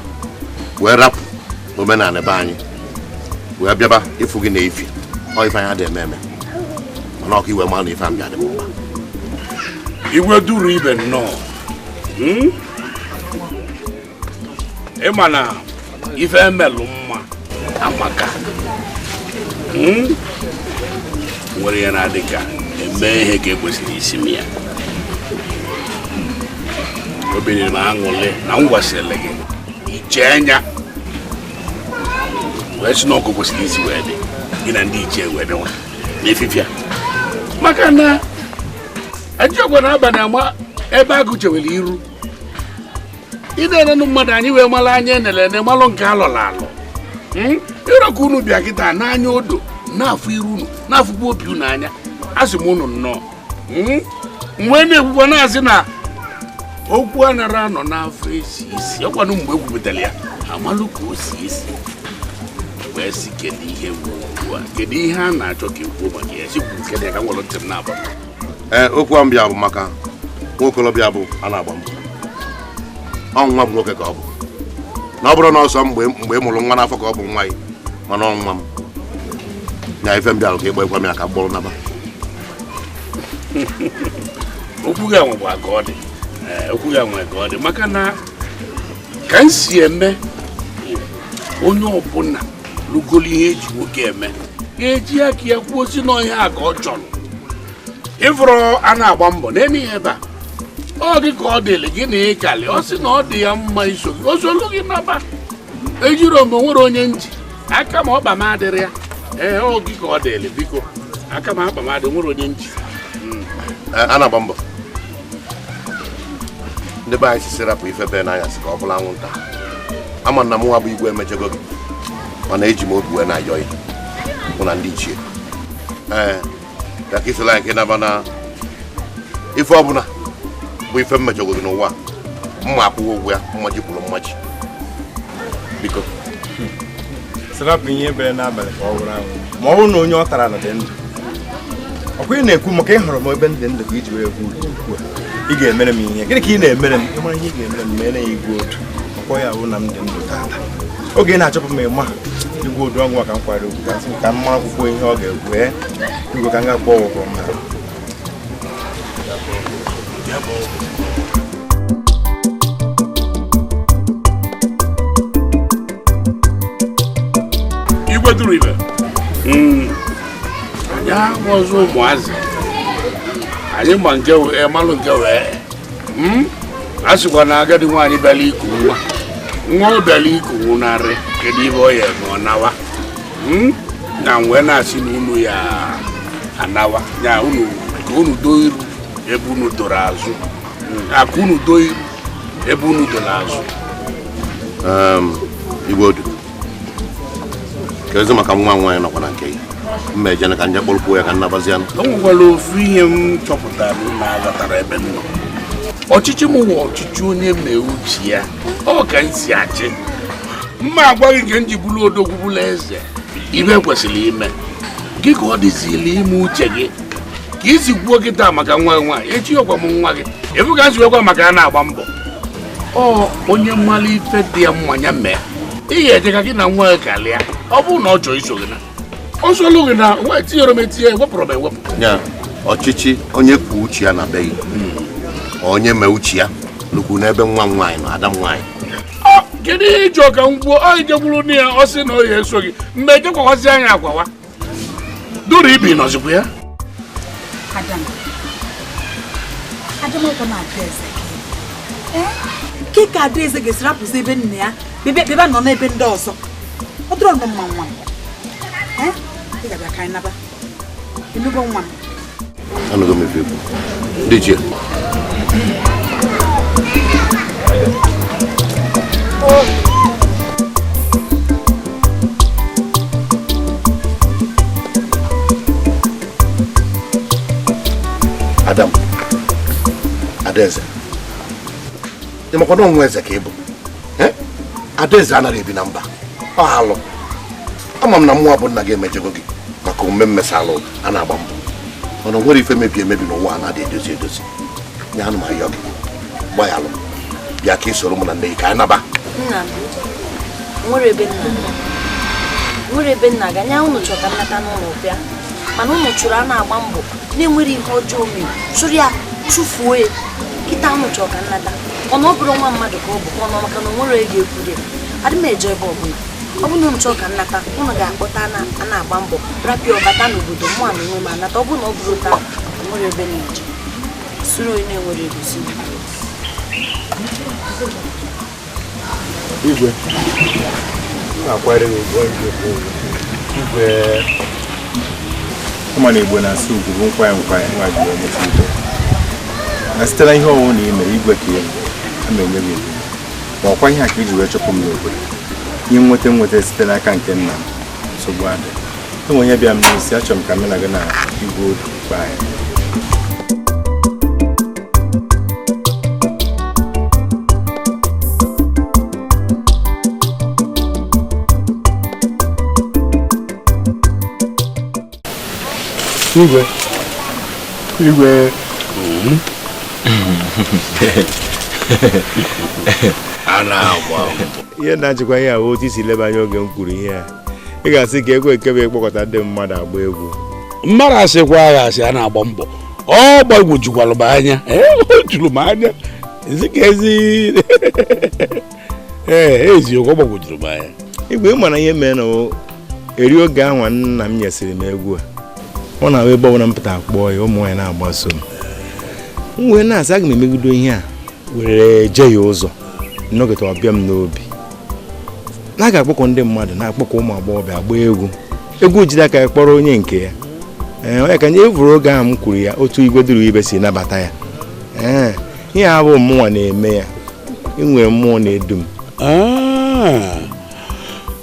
wee rapụ omenala be anyị wee bịaba ịfụ gị na ifi ọ ife anya dị eme eme mana ọkụ iwe mmanụ ife ambịa dị m mkpa. Igwe duru ibe nnọọ. Ịma na ife emelụ mma amaka. Nwere ya na-adị ka eme ihe ka ekwesịrị isi m ya. Obi m aṅụlị na m gwasịrị gị iche anya wee sị na ọkụ kwesịrị isi wee dị gị na ndị ichie wee bịawa n'efifia maka na ejiọkwa n'abalị ama ebe agụ chewere iru ị na-enenụ mmadụ anyị wee mara anya enele ene malụ nke alọrọ alọ. Ịrọka unu bịa kịta n'anya odo na-afụ iru unu na-afụkwa obi unu anya. Asị m unu nnọọ. Mgbe na-ekwukwa na-asị na okwu anara anọ n'afọ esi isi ọkwanụ mgbe egwupụtara ya amalụ ka o si esi wee sị kedu ihe bụ okwu a, kedu ihe a na-achọ ka ekwuo maka ya sikwu kedu ya ka nwere ntị m na-agba. Ee, okwu a mbịa bụ maka nwokolobịa bụ a na-agba mbọ. Ọ nwa bụ nwoke ka ọ bụ na ọ bụrụ na ọsọ mgbe ị mụrụ nwa n'afọ ka ọ bụ nwa gị, mana ọ nwa m na ife m bịara ka ịgba ịkwa m ya ka m kpọrọ naba. Okwu gị nwekwa ka ọ dị. Okwu gị nwere ka ọ dị maka na ka m si eme onye ọbụla lụgolo ihe eji nwoke eme ga-eji aka ya kwuo si n'ọhịa a ka ọ chọrọ. Ịfụrụ a na-agba mbọ n'elu ihe ebe a ọ dị ka ọ dịrị gị na ịkalị ọ sị na ọ dị ya mma iso gị o solu gị naba. Ejiro m onwere onye nji aka ma ọkpa m adịrị ya. Ee, ọ gị ka ọ dịrị biko aka ma akpa m adị nwere onye nji. A na-agba mbọ. Ndị be anyị sisi rapụ ife be n'anyasị ka ọ bụla anwụnta. Ama na mụnwa bụ igwe emechego gị mana eji m obi wee na-ayọ ya mụ na ndị ichie. Ee, ka isola anyị ka ịnaba na ife ọbụla bụ ife mmechego gị n'ụwa mma akwụghị ụgwọ ya mmaji kwuru mmaji. Biko sirapụ ihe bere n'abalị ka ọ bụrụ anwụ ma ọ bụrụ na onye ọ tara nọ dị ndụ. Ọkwa ị na-ekwu maka ị hụrụ m ebe ndị ndụ ka iji wee kwu okwu a. Ị ga-emere m ihe gịnị ka ị na-emere m? Ị mara ihe ị ga-emere m mere ya igwe otu ọkwa ya wụ na m dị ndụ tata. Oge ị na-achọpụ m ịma igwe odu ọgwụ ka m kwara okwu ka sị ka m mara akwụkwọ ihe ọ ga-ekwu. Ee, igwe ka m ga-akpọ ọgwụgwọ m. Igwe duru ibe anyị ahụ ọzọ ụmụazị anyị ma nke wee malụ nke wee a sịkwa na agadi nwaanyị bịara iku nwa nwa ọ bịara iku nwụnarị kedu ibe ọ ya eme ọ nawa. Na wee na-asị na unu ya anawa ya unu ka unu doo iru ebe unu doro azụ, aka unu doo iru ebe unu doro azụ. Igwe Odu, ka ezi maka nwa nwaanyị nọkwa na nke ya mma ejene ka nje kpọrọkwuo ya ka nnabazi anụ. O nwekwara ofu ihe m chọpụtara na aghọtara ebe m nọ. Ọchịchị m wụ ọchịchị onye mee uche ya, ọ ka m si achị. Mma agwaghị nke m ji bụrụ odogwu bụrụ eze, ibe kwesịrị ime gị ka ọ dịzili ime uche gị ka isi kwuo kịta maka nwa nwaanyị echi ọkwa m nwa gị efu ka nsi wekwa maka a na-agba mbọ. Ọ onye mmalụ ife dị ya mma ya mee ị ga-eje ka gị na nwa gị kalịa. Ọ bụrụ na ọ chọọ iso gị na ọ solu gị na nwa etinyere m etinye ewepụrụ m ewepụ. Ya ọchịchị onye kwuo uche ya na be gị, onye mee uche ya lukwu n'ebe nwa m nwaanyị na ada m nwaanyị. Kedu ihe ịchọ ka m gwuo? Ọ ijekwuru nne ya ọ sị na ọ ya eso gị mgbe ejekwakwasị anya akwawa duru ibi nọzikwa ya. Adam, Adam ọkwa na-adị eze gị nke ka Adaeze ga-esi rapụzi ebe nna ya bebe nọ n'ebe ndị ọzọ. Ọ dịrọ nnọọ mma nwa m. Ị ga-abịa ka anyị naba. Ịnụgo nwa m? Anụgo m ife ikwu. Ndị ichie. Adam, Adaeze, ị makwa na ọnwa eze ka ị bụ? Adaeze anaghị ebi na mba, ọ alụ. Ama m na mmụọ bụ nna gị emejego gị maka omume mmesalụ a na-agba mbọ, mana o nwere ife mebi emebi n'ụwa a na-adị edozi edozi. Ya anụ m ayọ gị, gbaghalụ, bịa ka ị soro mụ na nne gị ka anyị naba. Nna m, nwere ebe nna ga nya unu chọrọ ka nnata n'ụlọ bịa, mana unu chụrụ a na-agba mbọ na-enwere ihe ọjọọ mere chụrụ ya chụfuo ya kịta. Unu chọrọ ka nnata ọ na ọ bụrụ nwa mmadụ ka ọ bụ ọnụ maka na o nwere ego ekwu ya. Adị m eje ebe ọbụla. Ọ bụrụ na unu chọrọ ka nnata, unu ga-akpọta a na-agba mbọ rapịa ọbata n'obodo mụ na onwe m anata. Ọ bụrụ na ọ bụrụ taa, o nwere ebe na-eje soro onye na-enwere egosi. Igwe, m na-akwanyere gị ugwu igwe. Ụma na Igbo na-asị ugwu bụ nkwanye nkwanye nwa ji wee mụta igwe. Na site na ihe ọwụwụ na ime igwe ka ị ama enye gị ugwu, ma ọkwa ihe a ka iji wee chụpụ m n'obodo. Ihe nweta nweta site n'aka nke nna m, nsogbu adị. Enwe onye bịa m n'isi, achọrọ m ka mụ na gị na Igwe Odu kpaa ya. Igwe, igwe, a na-agba mbọ. Ihe na-achịkwa ihe ahụ otu isi leba anya oge m kwuru ihe a, ị ga-asị ka ekwe nke bụ ịkpọkọta ndị mmadụ agba egwu. Mmadụ asịkwa agha asị a na-agba mbọ. Ọ gbagwojukwalụ m anya, o juru m anya ezi ka ezi ee eziokwu, ọ gbagwojuru m anya. Igwe, ị mara ihe mere na eri oge ahụ nna m nyesịrị m egwu a, ọ na-ahụ ebe ọbụla m pụtara kpọọ ya, ụmụ nwaanyị na-agbaso m. M wee na-asị aga m emegido ihe a were jee ya ụzọ nnọkọta ọbịa m n'obi na a ga-akpọkọ ndị mmadụ na-akpọkọ ụmụ agbọghọbịa agba egwu. Egwu jide aka ya kpọrọ onye nke ya. Ee, onye ka nye evuru oge ahụ m kwuru ya otu Igwe duru ibe si nabata ya. Ee, ihe a bụ mmụọ na-eme ya, inwere mmụọ na-edu m.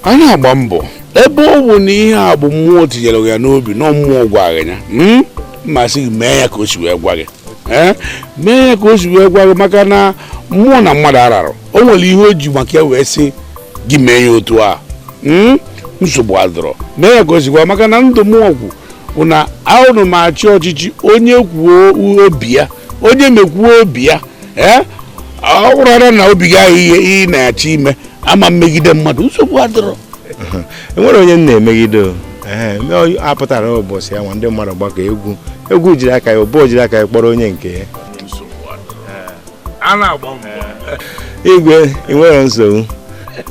A na-agba mbọ ebe ọ bụ na ihe a bụ mmụọ tinyere ya n'obi na mmụọ gwara ya, mma sị gị mee ya ka o si wee gwa gị. Mee ya ka o si wee gwa gị, maka na mmụọ na mmadụ ararụ. O nwere ihe o ji maka ya wee sị gị mee ya otu a. Nsogbu adọrọ, mee ya ka o si gwa, maka na ndụ mmụọ kwu bụ na ahụrụ m achị ọchịchị onye kwuo obi ya, onye mekwuo obi ya. Ọ bụrụ na obi gị ahụ ihe ị na-achọ ime ama mmegide mmadụ, nsogbu adọrọ. Enwere onye m na-emegide a pụtara ụbọchị ya nwa ndị mmadụ gbakọ egwu, egwu jiri aka ya ụbọ jiri aka ya kpọrọ onye nke ya. Igwe, ị nwere nsogbu.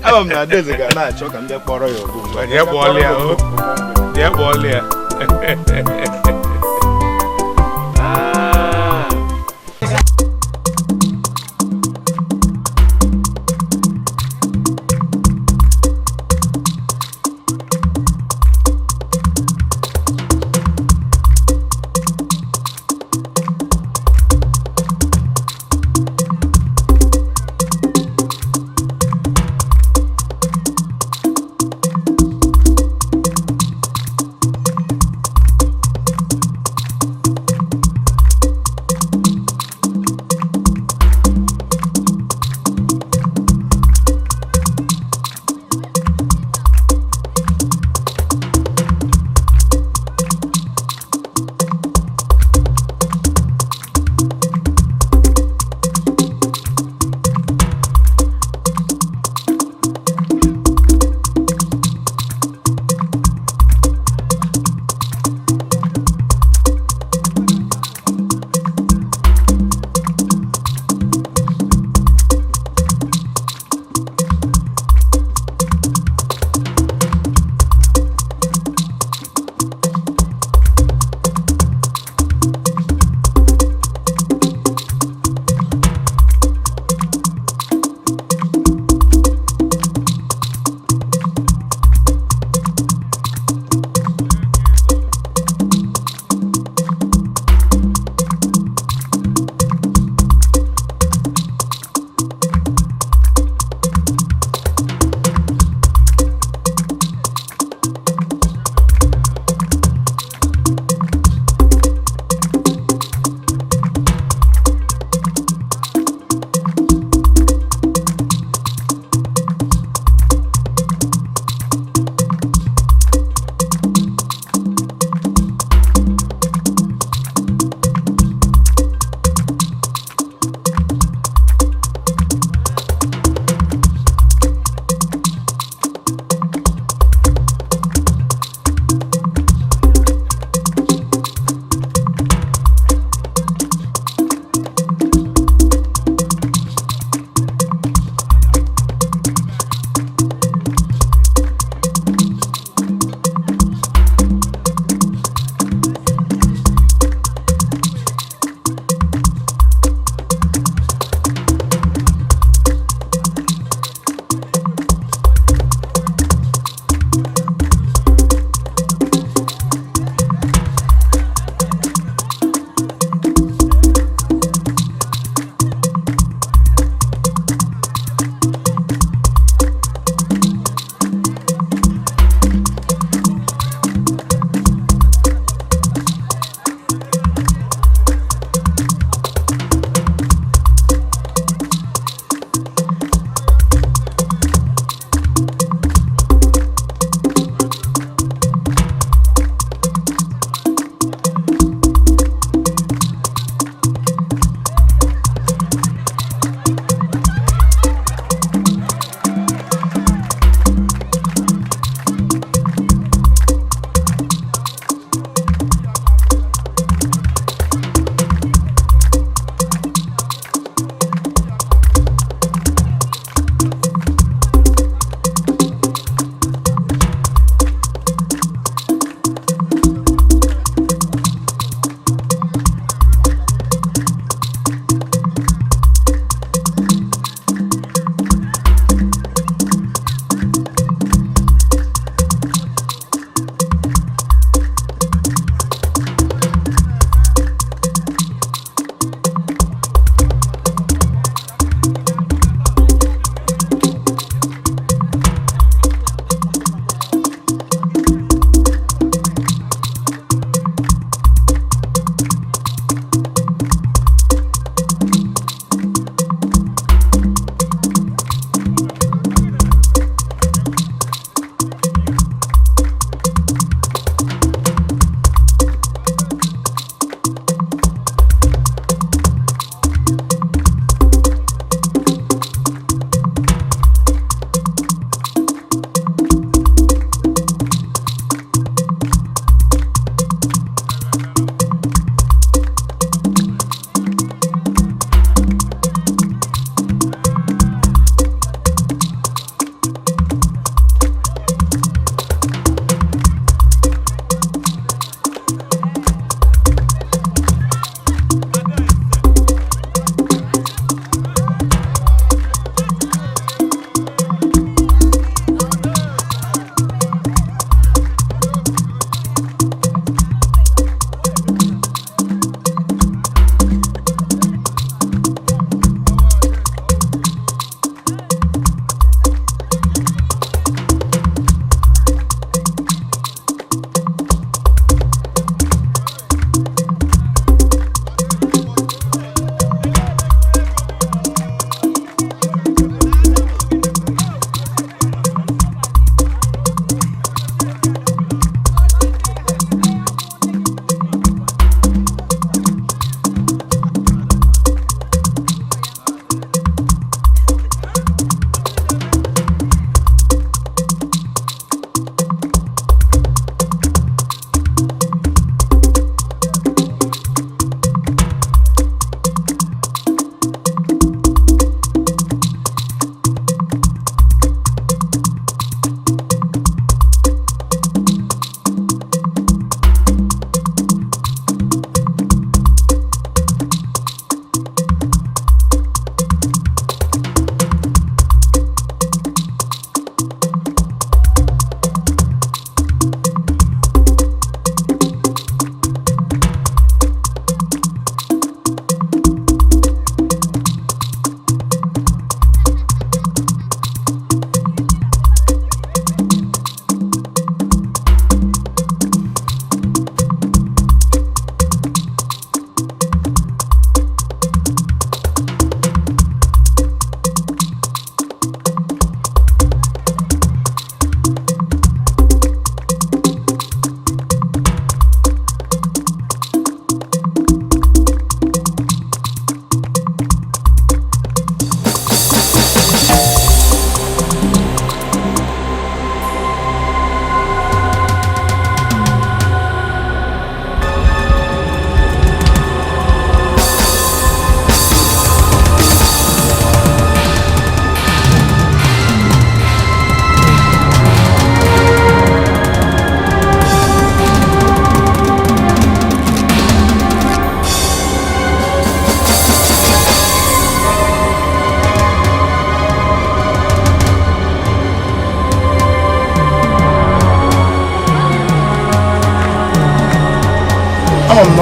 Ama m na Adaeze ga na-achọ ka m bịa kpọrọ ya ọgụ. Jee kpọọlị ya.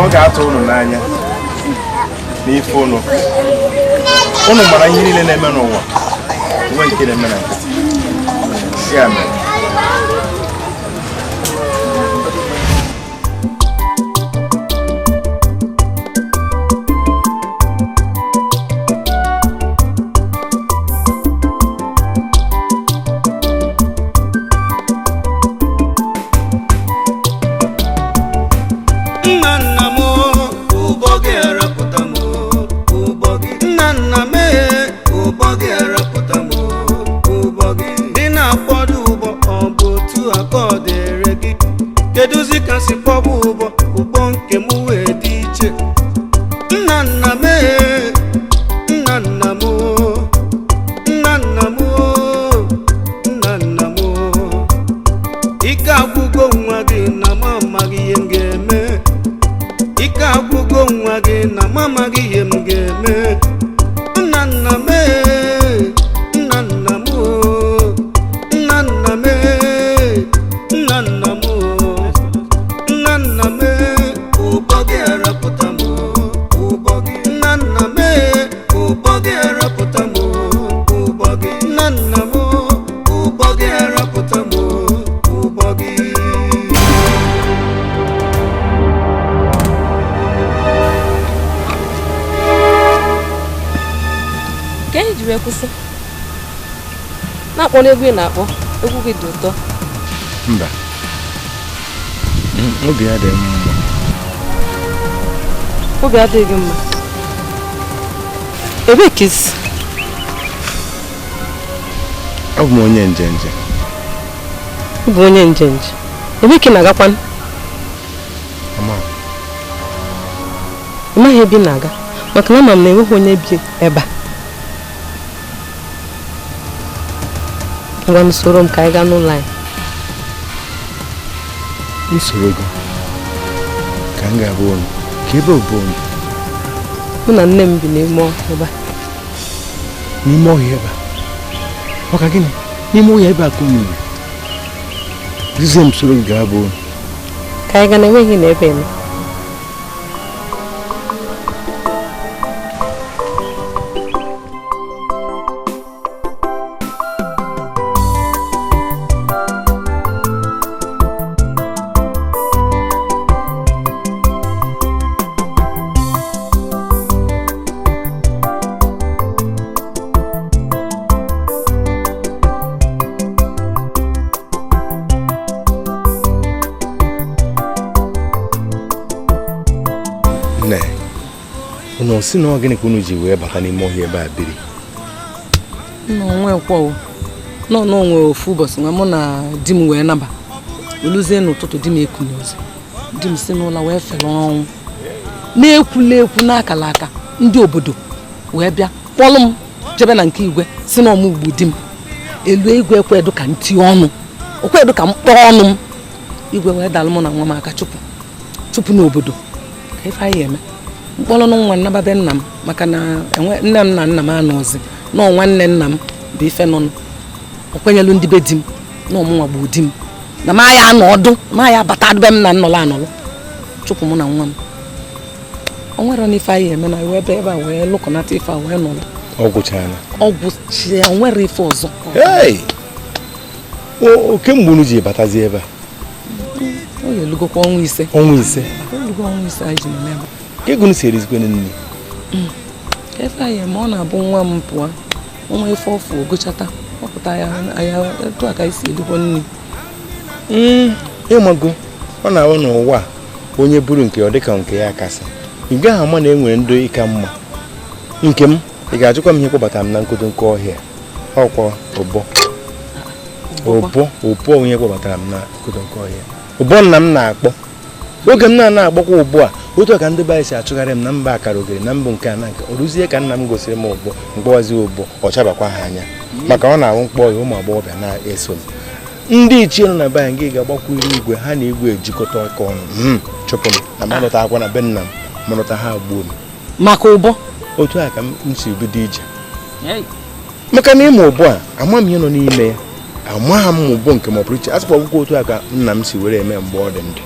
na ọ ga-atụ unu n'anya n'ife unu. Unu mara ihe niile na-eme n'ụwa, nwe nke na-eme na nkịtị. Ya mere, na-akpọ n'egwu ị na-akpọ, egwu gị dị ụtọ. Mba, obi adịghị m mma. Obi adịghị gị mma? Ebee ka isi? Abụ m onye njenje. Ị bụ onye njenje? Ebee ka ị na-agakwanụ? Ị maghị ebe ị na-aga maka na ama m na enweghị onye bi ebe a. Ngwa, soro m ka anyị gaa n'ụlọ anyị. Usoro gị ka m ga-abụ unu ka ebe bụ unu. Mụ na nne m bi n'ime ọhịa ebe a. N'ime ọhịa ebe a? Maka gịnị? N'ime ọhịa ebe a ka unu bi? Dizie m soro gị ga-abụ unu. Ka anyị gaa na enweghị na ebe eme. Si na gịnị ka unu ji wee bata n'ime ọhịa ebe a biri? Nọ n'onwe ofu ụbọchị nwa mụ na di m wee naba. Oluzie n'ụtụtụ di m ekunye ozi. Di m si n'ụlọ wee fere ọnwụ. Na-ekwula ekwu n'akala aka ndị obodo wee bịa kpọlụ m jebe na nke igwe si na ọmụ ugbu di m. Elu igwe ekwedu ka nti ọnụ. Okwedu ka m kpọọ ọnụ m. Igwe wee dalụ mụ na nwa m aka chụpụ n'obodo. Ka ife anyị eme. Mkpọrọ nwa nnababe nna m maka na nne m na nna m anọzi nọ nwanne nna m bụ ife nọ o kwenyelu ndị be di m na ọmụnwa bụ di m na ma ya anọ ọdụ ma ya abata adụbe m na nnọlọ anọlọ chụpụ mụ na nwa m. O nwere n'ife anyị eme na wee ebe ebe a wee lụkọnata ife a wee nọrọ. Ọ gwụchara. Ọ gwụchie, o nwere ife ọzọ. Kemgbe unu ji batazi ebe a? O yelugokwa ọnwa ise. Ọnwa ise? Olugo ọnwa ise anyị ji nọ n'ebe. Ka ego si erizikwa nne? Efe anyị ma ọ na-abụ nwa m pụọ, nwa ife ọfụ ogochata, ọ pụta ya etu a ka anyị si erikwa nne. Ịmago, ọ na-ahụ n'ụwa onye buru nke ọ dịka nke ya kasị. Ị gaghị ama na e nwere ndị ịka mma. Nke m, ị ga-ajụkwa m ihe kpọbatara m na nkodo ọhịa. Ọkwa ụbọ. Ụbọ onye kpọbatara m na nkodo ọhịa. Ụbọ nna m na-akpọ. Oge m na-ana akpọkwa ụbọ a, otu a ka ndị be anyị si achụgharị m na mba akara ogere na mbụ nke a na nke oruzie ka nna m gosiri m ụbọ mkpọwazi ụbọ ọ chabakwa ha anya maka ọ na-ahụ mkpọ ya ụmụ agbọghọbịa na-eso m. Ndị ichie nọ na be anyị ga-agbakwuru igwe ha na igwe ejikọta aka ọnụ chụpụ m na manụta akwa na be nna m manụta ha gbuo m maka ụbọ. Otu a ka m si bido ije maka na ịma ụbọ a ama m ihe nọ n'ime ya, amaghị m ụbọ nke ma ọ pụrụ iche. Asịkwa akwụkwọ otu a ka nna m si were eme mgbe ọ dị ndụ.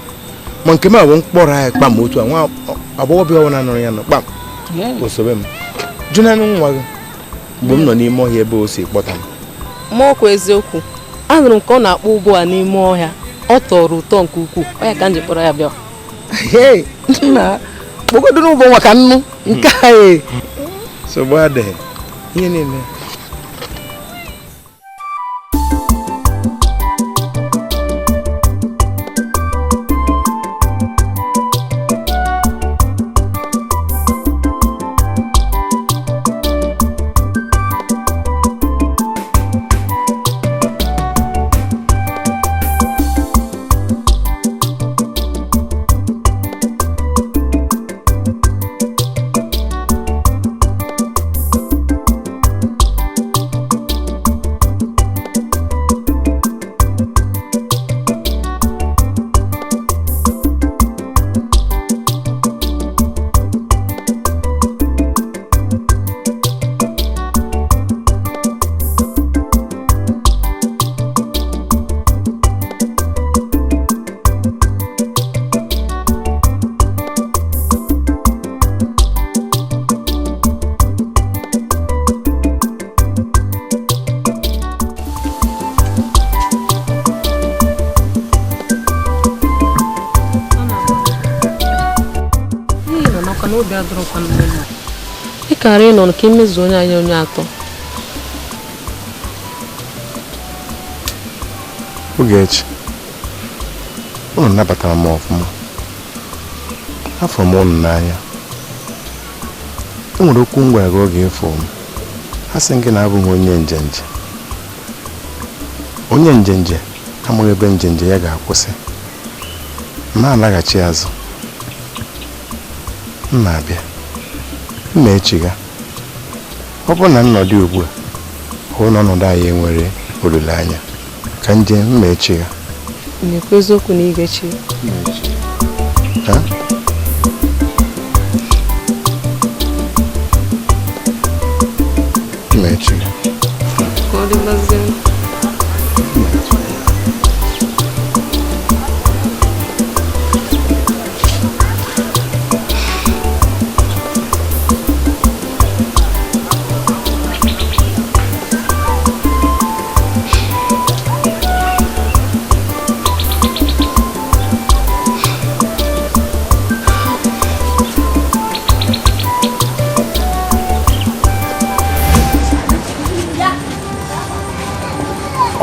Ma nke m abụ mkpọrọ anyị kpam otu a nwa agbọghọbịa ọbụla nọrọ ya nọ kpam osobe m jụnanụ nwa gị mgbe m nọ n'ime ọhịa ebe o si kpọta m. Ma ọkwa eziokwu, anụrụ m ka ọ na-akpọ ụbọ a n'ime ọhịa, ọ tọrọ ụtọ nke ukwuu, ọ ya ka m ji kpọrọ ya bịa. Nna, kpọgodoro ụbọ maka nnu nke a. Nsogbu adịghị, ihe niile. Ị kara ịnọ ka imezu onye anyị onye atọ. Ogechi, unu nabatara m ọfụma, afụrụ m unu n'anya. E nwere okwu m gwara gị oge ịfụ m, a sị gị na abụghị onye njenje. Onye njenje amaghị ebe njenje ya ga-akwụsị. M na-alaghachi azụ, m na-abịa, m na-echiga. Ọ bụrụ na nnọdụ ugbu a hụ na ọnọdụ anyị enwere olileanya, ka nje m na-echiga. Na-ekwu eziokwu na ị ga-echi? M na-echiga. Ka ọ dịbazie.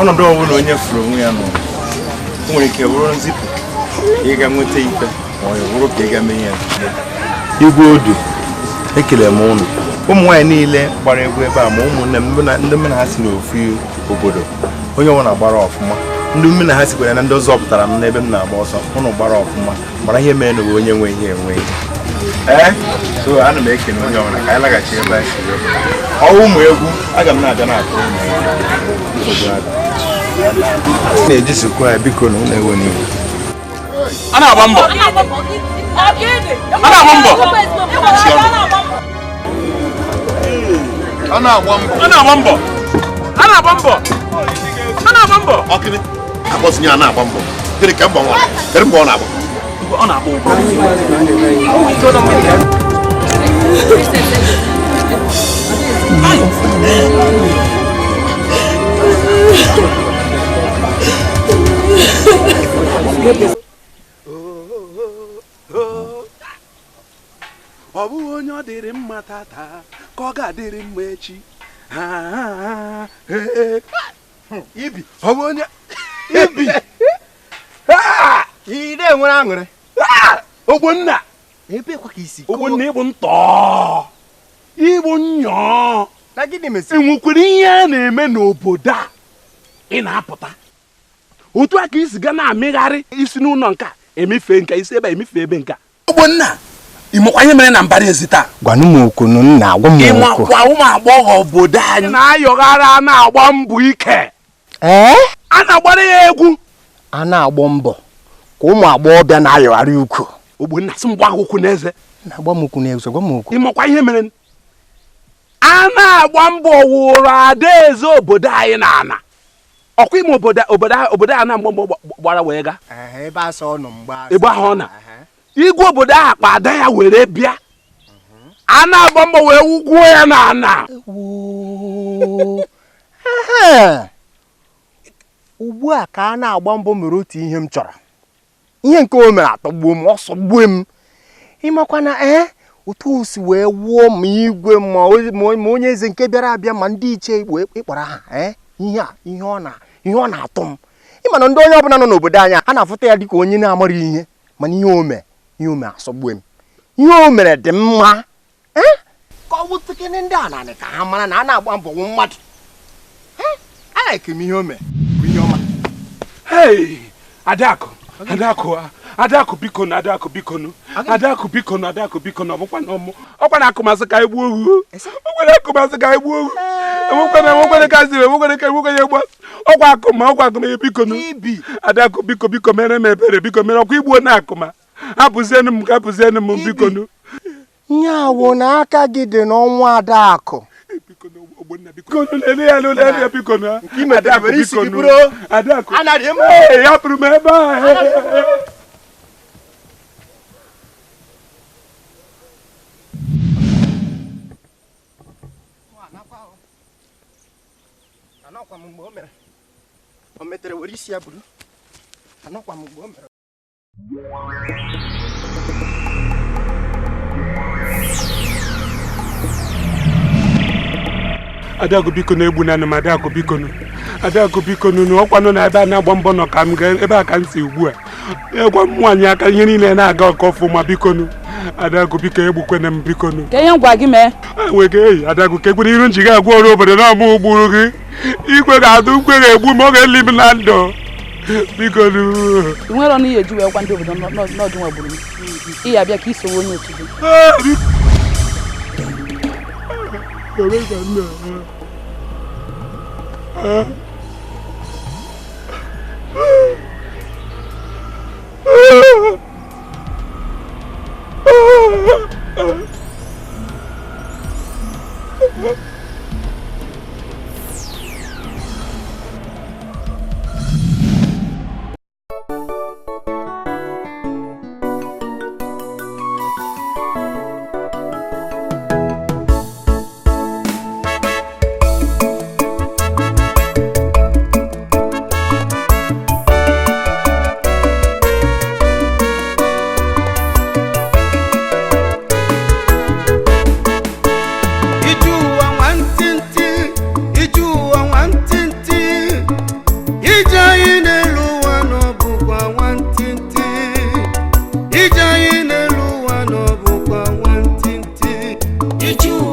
Ọnọdụ ọbụla onye furu onwe ya nọ, o nwere ike bụrụ nzipụ ka ị ga nweta ikpe ma ọ bụrụ ka ị ga mee ya. Igwe odu, ekele m ụnụ. Ụmụ nwaanyị niile gbara egwu ebe a, ma ụmụnne m ndị mụ na ha si n'ofu obodo, onye ọbụla gbara ọfụma. Ndị mụ na ha sikwara na ndị ọzọ pụtara m n'ebe m na-agba ọsọ, ụnụ gbara ọfụma, mara ihe mere na onye nwe ihe enwe ihe. Ee, so ana m ekele onye ọbụla ka anyị laghachi ebe anyị si. Ọwụ ụmụ egwu, aga m na-abịa na-akụ ụmụ egwu. Na-ejisikwa ya biko na ụlọ ewe n'iwu. A na-agba mbọ. A na-agba mbọ. A na-agba mbọ. A na-agba mbọ. A na-agba mbọ. A na-agba mbọ. Ọkịrị. Akpọsị ya na-agba mbọ. Gịnị ka mbọ nwa? Kedu mbọ ọ na-agba? Ọ na-agba ụgbọ. Ọ bụghị onye ọ dịrị mma tata ka ọ ga-adịrị mma echi. Ibi ọ bụ onye ibi ị na-enwere aṅụrị. Ogbonna ebekwa ka isi Ogbonna ịbụ ntọ ịbụ nyọọ na gịnị mesịrị? Enwekwere ihe a na-eme n'obodo a ị na-apụta otu a ka isi ga na-amịgharị isi n'ụlọ nka emefe nka isi ebe emefe ebe nka. Ogbonna, ịmakwa ihe mere na mbara ezi taa? Gwanụ m okwu nna, agwa m okwu. Ịmakwa ụmụ agbọghọ obodo anyị na-ayọghara na-agba mbọ ike. Ee? A na-agbara ya egwu. A na-agba mbọ ka ụmụ agbọghọbịa na-ayọgharị ukwu. Ogbonna, sị m gwa gị okwu n'eze. Na-agba m okwu n'eze, gwa m okwu. Ịmakwa ihe mere? A na-agba mbọ wụrụ adaeze obodo anyị n'ala. Ọkwa ime obodo obodo a na mgbọ gbara wee ga. Ebe asọ nọ mgbe ebe ahụ ọ na. Igwe obodo ahụ akpa ada ya were bịa. A na-agba mbọ wee wugwuo ya na ana. Ugbu a ka a na-agba mbọ mere otu ihe m chọrọ. Ihe nke o mere atọgbuo m, ọsọ gbuo m. Ịmakwa na otu o si wee wuo ma igwe ma onye eze nke bịara abịa ma ndị iche wee ịkpọrọ ha ihe a ihe ọ na-atụ m. Ịma na ndị onye ọbụla nọ n'obodo anyị a na-afụta ya dịka onye na-amara ihe, mana ihe o mere asọgbuo m. Ihe o mere dị mma. Ka ọ wụtụkene ndị a naanị ka ha mara na a na-agba mbọ nwụ mmadụ. A na-eke m ihe o mere bụ ihe ọma. Hey, Adakụ, Adakụ, Adakụ biko na Adakụ biko nu. Adakụ biko na Adakụ biko na ọbụkwa na ọmụ. Ọkwa na akụmasị ka egbu ohu. Ọkwa na akụmasị ka egbu ohu. Enwekwana ka ziri, enwekwana ka enwekwana egbu. Ọkwa akụma, ọkwa akụma biko nu. Adakụ biko biko mere m ebere biko mere ọkwa igbuo na akụma. Hapụzienụ m ka hapụzienụ m biko nu. Nyawo na aka gị dị n'ọnwa Adakụ. Biko nu lele ya lele ya biko nu. Adakụ biko nu. Adakụ. Ee, hapụrụ m ebe a. O metere were isi ya buru. Anọkwa m mgbe o mere. Adakụ biko na egbu nanụ m Adakụ biko nụ. Adakụ biko nụ ọkwa nọ na ebe a na-agba mbọ nọ ka m gaa ebe a ka m si ugbu a. Egwa m nwaanyị aka ihe niile na-aga ọkọ ọfụma biko nụ. Adakụ biko egbukwene m biko nụ. Ka ihe m gwa gị mee. Enweghị eyi Adakụ ka ekwere iru nji ga-agwa ọrụ obodo na ọmụ gburu gị. Igwe ga-adụ ukwe ga-egbu m ọ ga-eli m na ndụ. Biko nụ. I nwere ọnụ ihe eji wee gwa ndị obodo n'ọdụ nwa gburu m. Ị ya abịa ka isowe onye otu gị. Ije anyị n'elu ụwa n'ọbụkwa nwantịntị. Ije ụwa.